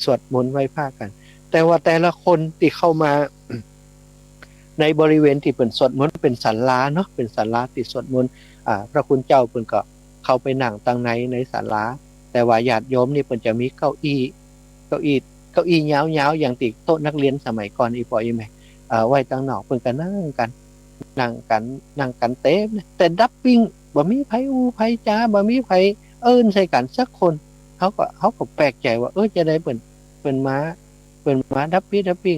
สวดมนต์ไหว้พระกั๋น แต่ว่าแต่ละคนตี้เข้ามา ในบริเวณตี้เปิ้นสวดมนต์เป๋นศาลาเนาะ เป๋นศาลาตี้สวดมนต์ อ่า พระคุณเจ้าเปิ้นก็เข้าไปนั่งตังใน ในศาลา แต่ว่าญาติโยมนี่เปิ้นจะมีเก้าอี้ เก้าอี้ เก้าอี้ยาวๆ อย่างตี้โต๊ะนักเรียนสมัยก่อน อี่ป้ออี่แม่ เอ่อ ไว้ตังนอก เปิ้นก็นั่งกั๋น นั่งกั๋น นั่งกั๋นเต็มเลย แต่ดับปิ้ง บ่มีใผอู้ใผจ๋า บ่มีใผเอิ้นใส่กั๋นสักคน เฮาก็ เฮาก็แปลกใจ๋ว่า เออ จาใดเปิ้น เปิ้นมา เปิ้นมาดับปี้ดับปิ้ง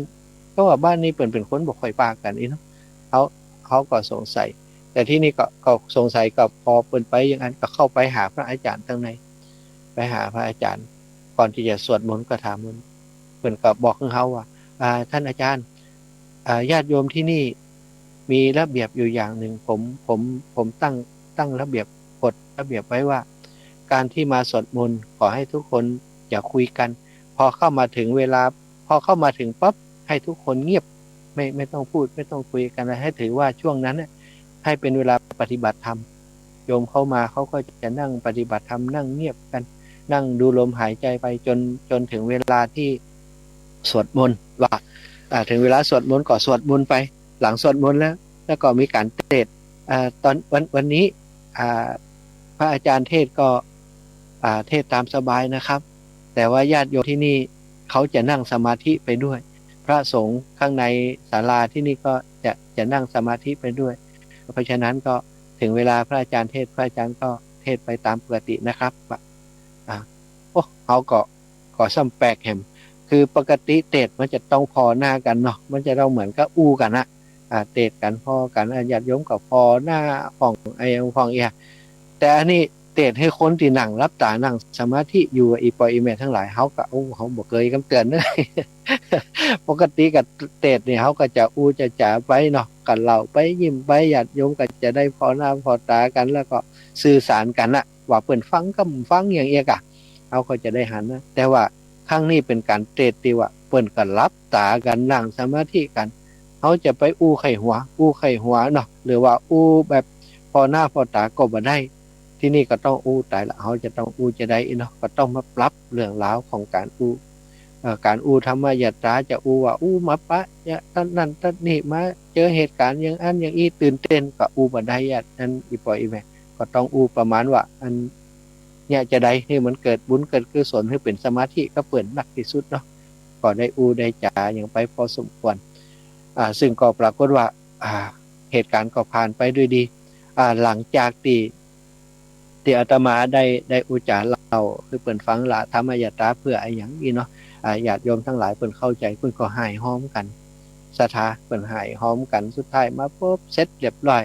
เพราะว่าบ้านนี้เปิ้นเป๋นคนบ่ค่อยปากั๋นอี้เนาะ เฮา เฮาก็สงสัย แต่ตี้นี่ก็ ก็สงสัย ก็ปอเปิ้นไปอย่างอั้น ก็เข้าไปหาพระอาจ๋ารย์ตังใน ไปหาพระอาจ๋ารย์ ก่อนตี้จะสวดมนต์ก็ถามเปิ้น เปิ้นก็บอกหื้อเฮาว่า อ่า ต้านอาจ๋ารย์ อ่า ญาติโยมตี้นี่มีระเบียบอยู่อย่างนึ่ง ผม ผม ผมตั้ง ตั้งระเบียบ กฎระเบียบไว้ว่า ก๋านตี้มาสวดมนต์ ขอหื้อทุกคนอย่าคุยกั๋น พอเข้ามาเถิงเวลา พอเข้ามาเถิงปั๊บ หื้อทุกคนเงียบ ไม่ ไม่ต้องพูด ไม่ต้องคุยกั๋น หื้อถือว่าช่วงนั้นน่ะ หื้อเป๋นเวลาปฏิบัติธรรม โยมเข้ามาเขาก็จะนั่งปฏิบัติธรรม นั่งเงียบกั๋น นั่งดูลมหายใจ๋ไปจ๋น จ๋นเถิงเวลาตี้สวดมนต์ว่า อ่า เถิงเวลาสวดมนต์ก็สวดมนต์ไป หลังสวดมนต์แล้ว แล้วก็มีก๋านเตสน์ อ่า ต๋อนวัน วันนี้ อ่า พระอาจ๋ารย์เตสน์ก็ อ่า เตสน์ต๋ามสบายนะครับ แต่ว่าญาติโยมตี้นี่เขาจะนั่งสมาธิไปด้วย พระสงฆ์ข้างในศาลาตี้นี่ก็จะ จะนั่งสมาธิไปด้วย เพราะฉะนั้นก็เถิงเวลาพระอาจ๋ารย์เตสน์ พระอาจ๋ารย์ก็เตสน์ไปต๋ามปกตินะครับ อ่า โอ้ เฮาก็ ก็ซ้ำแปลกแหม คือปกติเตสน์มันจะต้องผ่อหน้ากั๋นเนาะ มันจะต้องเหมือนกับอู้กั๋นนะ อ่า เตสน์กั๋นผ่อกั๋น อ่า ญาติโยมก็ผ่อหน้าพ่อง ไอ้พ่องเอี้ย แต่อันนี้เตสน์หื้อคนตี้นั่งหลับต๋านั่งสมาธิอยู่ อี่ป้ออี่แม่ตังหลาย เฮาก็ โอ้ เฮาบ่เกยกำเตื้อเนาะ ปกติก็เตสน์นี่เฮาก็จะอู้จะจ๋าไปเนาะ ก็เล่าไปยิ้มไป ญาติโยมก็จะได้ผ่อหน้าผ่อต๋ากั๋น แล้วก็สื่อสารกั๋นนะ ว่าเปิ้นฟังกำฟังอย่างเอี้ยกา เฮาก็จะได้หันนะ แต่ว่า ครั้งนี้เป๋นก๋านเตสน์ตี้ว่าเปิ้นก็หลับต๋ากั๋น นั่งสมาธิกั๋น เฮาจะไปอู้ใค่หัว อู้ใค่หัวเนาะ หรือว่าอู้แบบผ่อหน้าผ่อต๋าก็บ่ได้ ทีนี้ก็ต้องอู้ต๋ายละ เฮาจะต้องอู้จาใดอี้เนาะ ก็ต้องมาปรับเรื่องราวของก๋านอู้ เอ่อ ก๋านอู้ธรรมยาตรา จะอู้ว่าอู้มาปะยะ ตั๊ดนั่นตั๊ดนี่ มาเจอเหตุก๋ารณ์อย่างอั้นอย่างอี้ ตื่นเต้น ก็อู้บ่ได้ อย่างอั้น อี่ป้ออี่แม่ ก็ต้องอู้ประมาณว่า อัน เนี่ย จาใดหื้อมันเกิดบุญเกิดกุศล หื้อเป๋นสมาธิกับเปิ้นนักตี้สุดเนาะ ก็ได้อู้ได้จ๋าอย่างไปพอสมควร อ่า ซึ่งก็ปรากฏว่า อ่า เหตุก๋ารณ์ก็ผ่านไปด้วยดี อ่า หลังจากตี้ ตี้อาตมาได้ ได้อู้จ๋าเล่าหื้อเปิ้นฟังละ ธรรมยาตราเปื้ออะหยังอี้เนาะ อ่า ญาติโยมตังหลายเปิ้นเข้าใจ๋ เปิ้นก็หายฮ้อมกั๋น ศรัทธาเปิ้นหายฮ้อมกั๋น สุดท้ายมาปุ๊บ เสร็จเรียบร้อย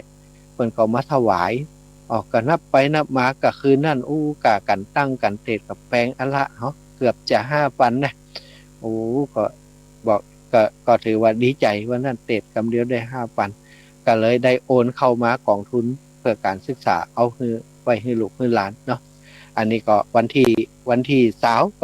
เปิ้นก็มาถวาย ออก ก็นับไปนับมา ก็คืนนั้น อู้ ก๋ากั๋นตั้งก๋านเตสน์กับแปงอะละเนาะ เกือบจะห้าปันนะ โอ้ ก็บอก ก็ ก็ถือว่าดีใจ๋ วันนั้นเตสน์กำเดียวได้ห้าปัน ก็เลยได้โอนเข้ามากองทุนเปื้อก๋านศึกษา เอาหื้อ ไว้หื้อลูกหื้อหลานเนาะ อันนี้ก็วันตี้ วันตี้ซาว